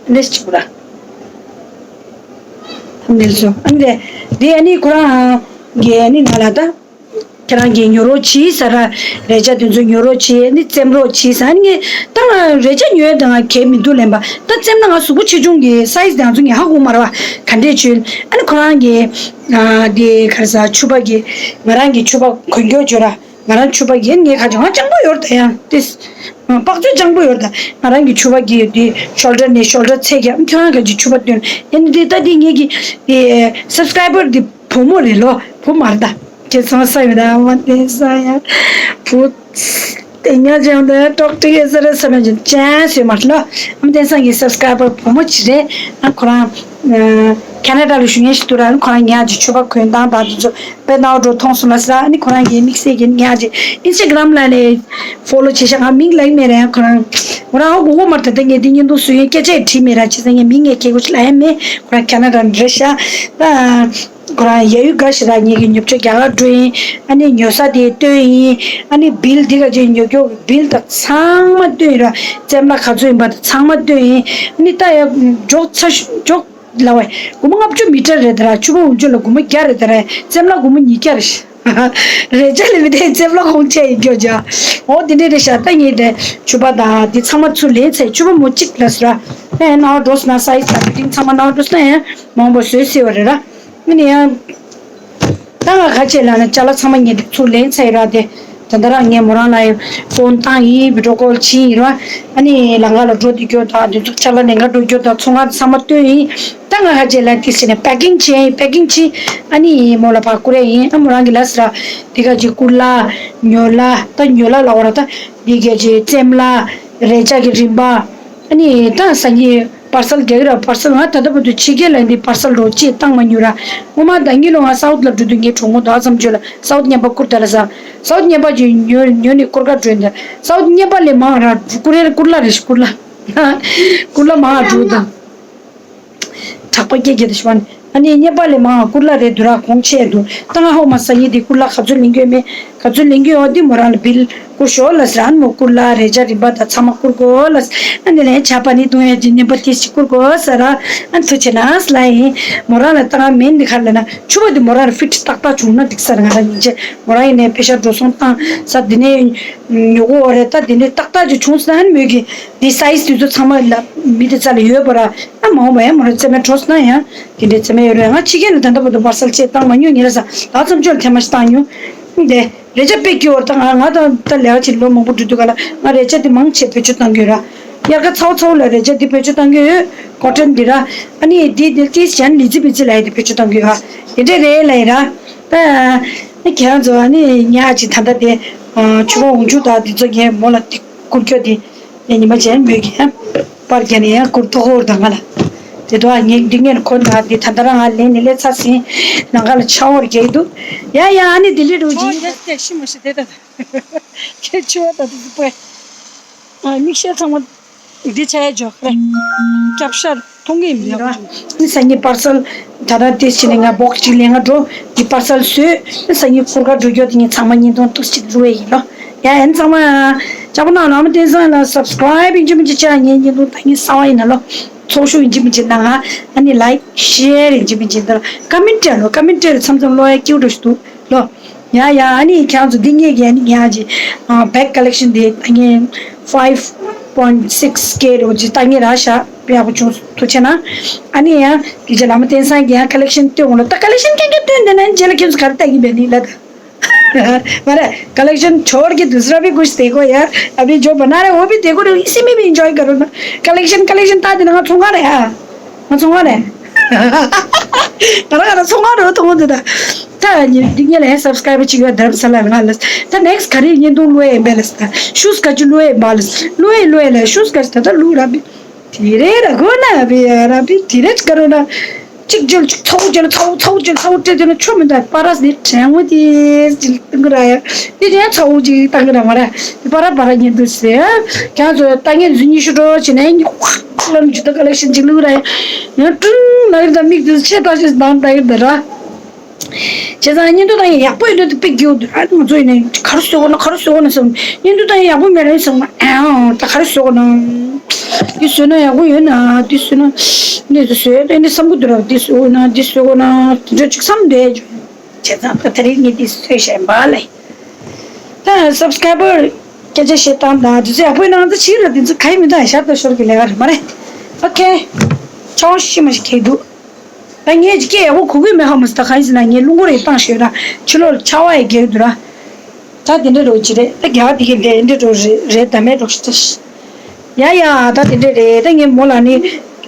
ར། འདི་གཅིག་པུ་ར། thumbnail བཟོས། ཨ་ནི་དེ་དེ་ཨ་ནི་ཁོ་རང་གི་ཨ་ནི་ནང་ལ་ད། ཁྱེད་རང་གིས་ཉོ་རོགས་གྱིས་ཟེར། རས་ཆ་དེ་ཚོ་ཉོ་རོགས་གྱིས། ཨ་ནི་བཙེམ་རོགས་གྱིས་ཟེར། ཨ་ནི་ངས་ད་ང་རས་ཆ་ཉོ་ཡ་དང་ང་གལ་མི་འདུག་ལབ་པ། ད་བཙེམ་ན་ང་གཟུགས་པོ་ཆེ་ཆུང་གི་སའི་ཛི་དེ་ང་ཚོ་ངས་ཧ་གོ་མ་རེད་པ། ག་འདྲས་བྱོས། ཨ་ནི་ཁོ་རང་གིས་ཨ་དེ་ག་རེ་ཟ། ཕྱུ་པ་གི་ང་རང་གི་ཕྱུ་པ་གོན་རྒྱུ་བྱོས་ར། ང་རང་ཕྱུ་པ་གི་ངས་ཁ་ཅིག་ང་སྤྱང་པོ་ཡོད་རེད་ད། ཡང་ཏིས་པགས་ཚོས་སྤྱང་པོ་ཡོད་རེད་ད། ང་རང་གི་ཕྱུ་པ་གི་དེ་ཤོལ་ཌར་ནས་ཤོལ་ཌར་ཚད་ཀྱི། ཨ་ཁྱོད་རང་ག་ཅིག་ཕྱུ་པ་སྟོན། ཨ་ནི་དེ་ད་དེ་ངེད་ཀྱི་དེ་སབ་སི་ཀ་རའི་བར་དེ་བུ་མོ་རེད་ལོ། བུ་མ་རེད་ད། ཁྱེད་ཚང་ས་ཡོད་ད། ཨ་མ་དེ་ས་ཡ་བུ་དེ་ཉག་ཅང་ད་ཏོག་ཏོག་ཡོད་ས་རེད་བསམ་ཡ་ཅང་ཅང་ཟེར་མ་ལོ། ཨ་མ་དེ་སང་གི་སབ་སི་ཀ་རའི་བར་བུ་མོ་ཅིག་རེད། ཨ་ཁོ་རང་ཁེ་ན་ཌ་ལ་བཞུགས་མཁན་ཞིག་འདུག་ར། ཁོ་རང་ཉག་ཅིག་ཕྱུ་པ་གོན་སྟངས་དང་དེ་ཚོ་དཔེ་ནའོ་འགྲོ་མཐོང་སོང་ལ་ཟེར། ཨ་ནི་ཁོ་རང་གི་དམིགས་བསལ་གྱི་ཉག་ཅིག་ཨིན་སི་ཊ་གྷི་རམ་ལ་ནས་ཕོ་ལོ་བྱེད་ཤག་ང་མིང་ལབ་མེད་ར། ཁོ་རང་ཁོ་རང་ཧ་གོ་གོ་མ་རེད་ད། ངས་འདི་བརྙན་ཐུང་བཟོ་ཡོང་སྐད་ཆ་ཡང་དྲིས་མེད་ར། བྱས་ཙང་ངས་མིང་ངས་ཁྱེད་ཀྱི་ལ་ཡ་མེད། ཁོ་རང་ཁེ་ན་ཌ་ནས་རེད་ཤག་ད། ཁོ་རང་ཡ་ཡུལ་དགའ་ཞེ་དྲག་ངེད་ཀྱི་ཉོ་ཆ་རྒྱ་གར་འགྲོ་ཡིན། ཨ་ནི་ཉོ་ས་དེ་སྟོན་ཡིན། ཨ་ནི་བིལ་འདི་ག་ཅིག་ཉོ་རྒྱུ་བིལ་དང་ཚང་མ་སྟོན་ཡིན་ར། བཙེམ་ལ་ག་ཚོད་ཡིན་པ་དང་ཚང་མ་སྟོན་ཡིན། ཨ་ནི་ད་ཡ་འཇོག་ཚ་ཤ་འཇོག་ལ་བས་སྒོར་མོ་ལྔ་བཅུ་མི་ཊར་རེད་ད་ར། ཕྱུ་པ་འོང་ཆུ་ལ་སྒོར་མོ་བརྒྱ་རེད་ད་ར། བཙེམ་ལ་སྒོར་མོ་ཉིས་བརྒྱ་རེད། རས་ཆ་ལས་མི་དེ་བཙེམ་ལ་ཁོང་ཆེ་ཡིན་རྒྱུ་ཇ། འོ་དེ་འདྲས་རེད་ཤག་ད་ངེད་དེ་ཕྱུ་པ་དང་དེ་ཚང་མ་ཚུར་ལེན་ཚར། ཕྱུ་པ་མོ་གཅིག་ལ་ཟེར་ར། ཨེ་ནའོ་འགྲོ་སོང་ན་སའི་ཛི་དང་ཕི་ཊིང་ཚང་མ་ནའོ་འགྲོ་སོང་ན་ཡང་མང་པོ་བཟོས་སྲིད་པ་རེད་ར། ཨ་ནི་ཡང་། ད་ང་ཁ་ཆེ་ལ་ན་ཅ་ལག་ཚང་མ་ངེད་དེ་ཚུར་ལེན་ཚར་ཡོད་ར་དེ། ད་ལྟ་རང་ངས་མོ་རང་ལ་ཡང་ཕོན་བཏང་ཡིན། བི་ཌི་ཡོ་ཀོལ་བྱས་ཡིན་ར། ཨ་ནི་ལམ་ཁ་ལ་འགྲོ་བསྡད་རྒྱུ་དང་དེ་ཚོ་ཅ་ལག་ལེན་ག་འགྲོ་རྒྱུ་དང་ཚོང་ཁང་ཚང་མ་སྟོན་ཡིན། ད་ང་ཁ་ཆེ་ལ་ཏིས་བྱས་ནས་པེ་ཀིང་བྱས་ཡིན། པེ་ཀིང་བྱས། ཨ་ནི་མོ་ལ་ཕར་བསྐུར་ཡ་ཡིན། ཨ་མོ་རང་གི་ལ་ཟེར་ར། དེ་ག་ཅིག་ཀུ་ལ། ཉོ་ལ། ད་ཉོ་ལ་ལ་བ་ར། ད་དེ་ག་ཅིག་བཙེམ་ལ། རས་ཆ་གི་རིན་པ། ཨ་ནི་ད་སང་ཉིན་པར་སལ་རྒྱག་གི་ར། པར་སལ་ང་ད་ལྟ་བར་དུ་ཕྱི་རྒྱལ་ལ་འདི་པར་སལ་རོ་ཅེས་བཏང་མ་མྱོང་ར། སྔོན་མ་ཟླ་ཉིན་ལོ་ང་སའུ་ཐི་ལ་འགྲོ་དུས་ངའི་གྲོགས་མོ་དག་ཙམ་བརྗོད་ལ་སའུ་ཐི་བརྙན་པ་བསྐུར་ད་ལ་ཟ། སའུ་ཐི་བརྙན་པ་ཅིག་ཉོ་ཉོ་ནས་བསྐུར་ག་འགྲོ་ཡིན་ད། སའུ་ཐི་བརྙན་པ་ལས་མང་ར་བསྐུར་རེ་བསྐུར་ལ་རེ་ཞིག་བསྐུར་ལ། བསྐུར་ལ་མང་ར་འགྲོ་ད། གྲགས་པ་སྐྱེ་རྒྱུ་དེ་ཞུ་བ་ནི། ཨ་ནི་བརྙན་པ་ལས་མང་བསྐུར་ལ་རེད་འདུག་ར། གོང་ཆེ་འདུག་ད་ང་ཧོ་མ་ས་ཡི་དེ་བསྐུར་ལ་ག་ཚོད་ལེན་རྒྱུ་ཡོད་མེད། ག་ཚོད་ལེན་རྒྱུ་ཡོད་དེ་མོ་རང་ལ་བིལ་བསྐུར་ཤོག་ལ་ཟེར། ཨ་ནི་མོ་བསྐུར་ལ་རས་ཆ་རིན་པ་དང་ཚང་མ་བསྐུར་དགོས་ལ་ཟེར། ཨ་ནི་ལན་ཆ་པ་ནི་དུང་ཡ་ཅི་ནེམ་པ་ཏིས་ཅི་བསྐུར་དགོས་ཟེར་ར། ཨ་ནི་ཐུགས་ཆེ་ན་ཟེར་ལ་ཡིན། མོ་རང་ལ་ད་ང་མིན་འདི་ག་ལ་ན་ཕྱུ་པ་དེ་མོ་རང་ལ་ཕིཊ་ཏག་ཏག་བྱུང་ན་འགྲིག་ས་རེད། ང་རང་ཉིན་བྱེད་མོ་རང་ཡིན་ནའི་པེ་ཤ་འགྲོ་སོང་བཏང་ས་འདི་ནས་ཉོ་གོ་བ་རེད། ད་འདི་ནས་ཏག་ཏག་ཅིག་བྱུང་ཟེར་ན་ཨ་ནི་མོས་ཀྱི་འདི་སའི་ཛི་དེ་ཚོ་ཚང་མ་ལ་མི་དེ་རྩ་ལ་ཡོད་པ་ར། ཨ་མ་འོངས་པ་ཡང་མོ་རང་རྩེད་མོ་འགྲོ་སོང་ན་ཡང་དེ་འདྲའི་རྩེད་མོ་ཡོད་རེད། ང་ཕྱི་རྒྱལ་ལ་ད་ལྟ་བར་དུ་པར་སལ་ཅིག་བཏང་མ་མྱོང་། ཉིན་རེ་ས་ད་ཙམ་ཅོལ་ཐེངས་མ་ཞིག་བཏང་མྱོང་། འདི་རས་ཆ་དཔེ་སྐྱིད་པོ་རེད། ད་ང་ང་ད་ད་ལས་ཀ་ཅིག་ལོ་མང་པོ་འགྲོ་དུས་ག་ལ་ང་རས་ཆ་དེ་མང་ཆེ་བེད་སྤྱོད་བཏང་གི་ཡོད་ར། དབྱར་ཁ་ཚ་བོ་ཚ་བོ་ལ་རས་ཆ་དེ་བེད་སྤྱོད་བཏང་གི་ཡོད། ཀོ་ཊོན་འདི་ར། ཨ་ནི་དེ་དེ་ཏིས་ཅན་ལི་ཙི་པི་ཙི་ལ་ཡ་དེ་བེད་སྤྱོད་བཏང་གི་ཡོད་ར། དེ་འདྲས་རེད་ལ་ཡིན་ར། ད་ཨ་ཁྱེད་རང་ཚོ་ཨ་ནི་ཉག་ཅིག་ད་ལྟ་དེ་ཕྱུ་པ་འོང་ཆུ་དང་དེ་ཚོ་ངས་མོ་ལ་དེ་བསྐུར་རྒྱུ་དེ། ངས་ཉི་མ་གཅིག་མོས་ཀྱི་ཡང་པར་རྒྱག་ནས་ཡང་བསྐུར་ཐོག་ཧོར་དང་ང་ལ། དེ་དུས་ཨ་ངས་འདི་ངས་ཁོ་ན་འདི་ད་ལྟ་རང་ང་ལེན་ནས་ལས་ཚར་ཟིན། ནང་ཁ་ལ་ཆ་བོར་རྒྱག་འདུག་ཡ་ཡ་ཨ་ནི་དེ་ལས་འགྲོ་ཨོ་གྱིས། ཡ་ཤི་མ་ཤི་དེ་ད་ཁྱེད་ཆུ་བ་ད་དེ་དུ་པའི་ཨ་མིག་ཤེལ་ཚང་མ་འདི་ཆ་ཡ་འཇོག་རེད། སྐྱབས་ཤར་མཐོང་གི་ཡིན་ཡ། ནི་སང་ཉིན་པར་སལ་ད་ལྟ་དེ་ཕྱིན་ནས་ང་སྦོག་ཅིག་ལེན་ང་འགྲོ། འདི་པར་སལ་བཟོས། ནི་སང་ཉིན་ཁུར་ཁ་འགྲོ་རྒྱུ་དེ་ངས་ཚང་མ་བརྙན་ཐུང་ཏོག་ཙམ་བླུགས་ཡས་ཡིན་ལོ། ཡ་ཨན་ཚང་མ་ལྕགས་པོ་ནང་ལ་མ་བསྟན་སང་ལ་སབ་སི་ཀ་རའིབ་ཡིན་གཅིག་མིན་གཅིག་བྱས། ངའི་བརྙན་ཐུང་ལྟ་མཁན་གསར་པ་ཡིན་ན་ལོ། ཚོགས་ཞུགས་ཡིན་གཅིག་མིན་གཅིག་གནང་ང་། ཨ་ནི་ལའིཀ་ཤེར་ཡིན་གཅིག་མིན་གཅིག་ད་ལ་ཀ་མེན་ཊི་ལོ། ཀ་མེན་ཊི་མཚམས་མཚམས་ཀློག་ཡ་སྐྱིད་པོ་འདྲ་ཞིག་འདུག་ལོ། ཡ་ཡ་ཨ་ནི་ཁྱེད་རང་ཚོ་འདི་ངེད་ཀྱི་ཨ་ནི་ངེད་ཀྱི་བེག་ཀ་ལེག་ཤན་འདི་ད་ངས་ཕའིབ་པོའིན་སིག་སི་སི་ཀེ་རེད་འོ་ཅི་ལྟ་ངེད་ར་ཤ་དཔེ་ཡག་པོ་བྱུང་སོང་། ཐུགས་རྗེ་ཆེ་གནང་། ཨ་ནི་ཡ་དེ་རྗེས་ལ་མ་བསྟན་སང་གི་ཡང་ཀ་ལེག་ཤན་སྟོན་འོང་ལ། ད་ཀ་ལེག་ཤན་ཁྱེད་ཀྱིས་སྟོན་བསྡད་ན་རྗེས་ལ་ཁྱེད་ཚོ་ག་རེ་ལྟ་གི་འདུག་ནི་ལ་ད། མ་རེད། कलेक्शन छोड़ के दूसरा भी कुछ देखो यार। अभी जो बना रहे वो भी देखो ना, इसी में भी एंजॉय करो ना। Collection collection ད་དེ་ན་ང་ཚོང་ཁང་རེད་ཨ། ང་ཚོང་ཁང་རེད། ང་རང་ང་རང་ཚོང་ཁང་རེད་མཐོང་གི་འདུག་ད། ད་ཉིན་འདི་ཉིན་ལ་ཧེ་སབ་སི་ཀ་རའིབ་ཅིག་ཡོད་དྷ་རམ་ས་ལ་ང་ལ། ད་ནེག་སི་ག་རེ་བརྙན་ཐུང་བླུག་ཡས་ཡིན་པས་ལ། ད་ཤུས་ག་ཅི་བླུག་ཡས་ཡིན་པ་ལ། བླུག་ཡས་བླུག་ཡས་ལ་ཤུས་ག་ཅི་ད་ད་བླུག་ར་བི། དེ་རེད་ར་གོ་ན་བི་ཡ་ར་བི་དེ་རེད་ག་རོ་ན། གཅིག་བརྗོད་གཅིག་ཚ་བོ་བརྗོད་ཚ་བོ་ཚ་བོ་བརྗོད་ཚ་བོ་སྤྲད་དེ་ན་ཆོ་མི་འདུག་པ་ར་སི་དྲན་བོ་དེ་ཅིག་བཏང་གི་ར་ཡ། དེ་དེ་ཚ་བོ་ཅིག་བཏང་གི་ར་མ་ར། པ་ར་པ་ར་ཉན་འདུག་ཟེར། ཁྱེད་ཚོ་ལྟ་ངན་རྫུན་གཉིས་ཤུ་འགྲོ་བྱེད་ནས་ཉི་ཁ་ལ་ཇུ་ད་ཀ་ལེག་ཤན་ཅིག་བླུག་ར་ཡ། ཡང་ཀྲུང་ལ་ཡིན་ད་མིག་དེ་ཆེ་ད་ཆེ་ད་ད་ཡིན་ད་ར། བྱས་ཙང་བརྙན་ཐུང་ལྟ་ཡག་པོ་ཡོད་དུས་དཔེ་སྐྱིད་པོ་འདུག་ཨ་ནི་ང་ཚོ་ཡིན་ནའི་ག་རེ་བཟོ་དགོས་ན་ག་རེ་བཟོ་དགོས་ན་བསམ། བརྙན་ཐུང་ལྟ་ཡག་པོ་མེད་རེད་བསམ་ན་ཨེ་ཨང་ད་ག་རེ་བཟོ་དགོས་ན། འདི་བཟོས་ན་ཡག་པོ་ཡོད་ན་འདི་བཟོས་ན། འདི་བཟོས་ཏེ་འདི་བསམ་གི་འདུག་ར། འདི་བཟོ་དགོས་ན་འདི་བཟོ་དགོས་ན་དེ་འདྲ་ཅིག་བསམ་བསྡད་བྱུང་། བྱས་ཙང་ད་དེ་རིང་ངས་འདི་བཟོས་བཞག་ཡིན་པ་ལས། ཨ། སབ་སི་ཀ་རའི་བར་སྐད་ཆ་བཤད་སྟངས་དང་དེ་ཚོ་ཡག་པོ་ཡིན་ན་ང་ཚོ་ཕྱིར་ལ་དེ་ཚོ་ག་ཡིན་མིན་ད་ཞར་དང་ཞོར་གྱི་ལས་ཀ་རེད་མ་རེད། ཨོ་ཁེ། ཆང་ཤི་མ་ཤི་ཁེག་འདུག་ད་ངས་ཅིག་སྐད་ཡག་པོ་གོ་གི་མེད་ཧ་མ་སི། ད་གང་ཡིན་ཟེར་ན་ངས་རླུང་འཁོར་ཡི་བཏང་ཤོད་ན་ཕྱི་ལོགས་ལ་ཆར་པ་ཡི་རྒྱག་འདུག་ར། ད་དེ་འདྲ་རོ་ཅི་རེད། ད་རྒྱ་གར་དེ་གི་འདྲ་འདྲ་རོ་རེད་རེད། ད་མེད་རོ་ཤི་ད་ཤི། ཡ་ཡ། ད་དེ་འདྲ་རེད། ད་ངས་མོ་ལ་ནི་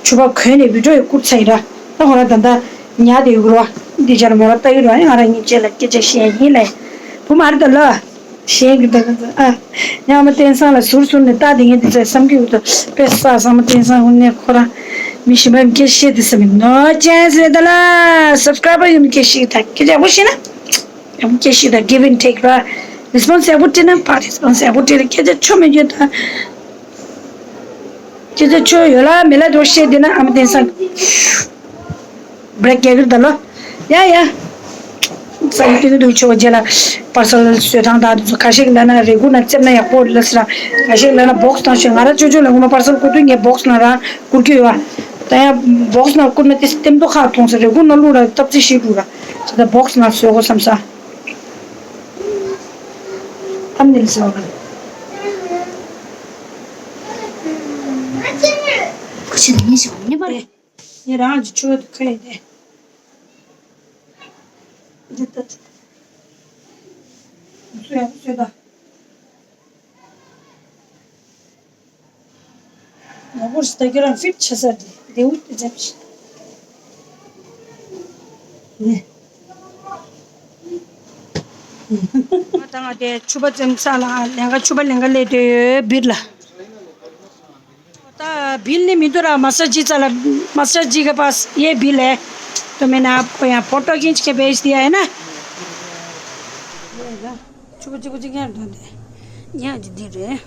ཕྱུ་པ་གོན་ནས་བི་ཌིའོ་ཡི་བསྐུར་ཚར་ཡིན་ར། ད་ཧོ་ར་ད་ད་ཉལ་དེ་ཡོད་ར། འདི་ཅར་མོ་ར་ལྟ་ཡོད་ར། ང་རང་གཉིས་བཅས་ལ་སྐད་ཆ་བཤད་ཡིན་ལས། བུ་མ་རེད་ད་ལ། གཞན་གྱི་འདྲ་ག་ཚོད་ཨ། ཡང་མ་བསྟན་སང་ལ་ཟུར་ཟུར་ནས་ལྟ་དེ་ངས་འདི་ཚོ་བསམ་གྱི་ཡོད་དོ། དཔེ་ས་སང་མ་བསྟན་སང་ཧུན་ནས་ཁོ་རང་མི་གཞན་པ་སྐད་བཤད་དེ་བསམ་མི་ནོ་ཅན་ཟེར་ད་ལ་སབ་སི་ཀ་རའི་བར་ཡོད་མི་སྐད་ཤིག་ད་སྐད་ཆ་ཡག་པོ་བཤད་ན་ཡག་པོ་སྐད་ཤིག་ད་give and take ར། རི་སི་པོན་སི་ཡག་པོ་སྤྲད་ན་ཕར་རི་སི་པོན་སི་ཡག་པོ་སྤྲད་ན་སྐད་ཆ་ཆོ་མེད་རྒྱུ་ད་སྐད་ཆ་ཆོ་ཡོད་ལ་མེད་ལ་དོ་བཤད་དེ་ན་ཨ་མ་བསྟན་སང་བྷི་རེག་རྒྱག་གི་རེད་ད་ལོ། ཡ་ཡ། ས་ཡི་སྟེང་དུ་ཆོག་རྗེས་ལ་པར་སལ་བཟོས་སྟངས་དང་དེ་ཚོ་ཁ་ཤས་ལབ་ན་རས་ཁུག་ནང་བཙེམ་ན་ཡག་པོ་རེད་ལ་ཟེར། ཁ་ཤས་ལབ་ན་བོག་སི་ནང་བཞིན། ང་རང་ཅོ་ཅོ་ལ་ངོ་མ་པར་སལ་བསྐུར་དུས་ངས་བོག་སི་ནང་རང་བསྐུར་གྱི་ཡོད་པ། ད་ཡང་བོག་སི་ནང་བསྐུར་ན་དེ་སྟེམ་ཏོ་ཁག་མཐོང་ཟེར། རས་ཁུག་ནང་བླུགས་ལ་སྟབས་ཚེ་ཤེས་འགྲོ་ར། ད་ལྟ་བོག་སི་ནང་བཟོས་གོ་བསམ་ས། ཐམ་ནེལ་ཟེར་བ་ག་ཁུ་ཆུ་ནི་ཞིག་ནི་པ་རེད། ངས་རང་གི་ཆུ་བ་དེ་ཁ་ཡིན་ཏེ། འདི་ལྟ། སོ་ཡག་སོ་ད། ང་བོར་སྟ་གི་རང་ཕིཊ་ཆ་ས་དེ་དེའུ་དེ་འཛེམ་ཞིག་ནས། ང་དང་ང་དེ་ཆུ་བ་འཛེམ་ས་ལ་ལེན་ག་ཆུ་བ་ལེན་ག་ལས་དེ་ཡོད་བིར་ལ། ད་བིལ་ནི་མི་འདུག་ར། མ་སཱ་ཇི་ཙ་ལ། མ་སཱ་ཇི་ག་པཱས་ཡེ་བིལ་ཧེ། ཏོ་མེ་ན་ཁོ་ཡང་ཕོ་ཊོ་ཁིང་ཅི་ཁེ་བེ་ཤི་དི་ཡ་ཧེ་ན། ཆུ་བ་གཅིག་པ་གཅིག་རྐྱང་འདུག་དེ། ཉག་གཅིག་འདི་རེད།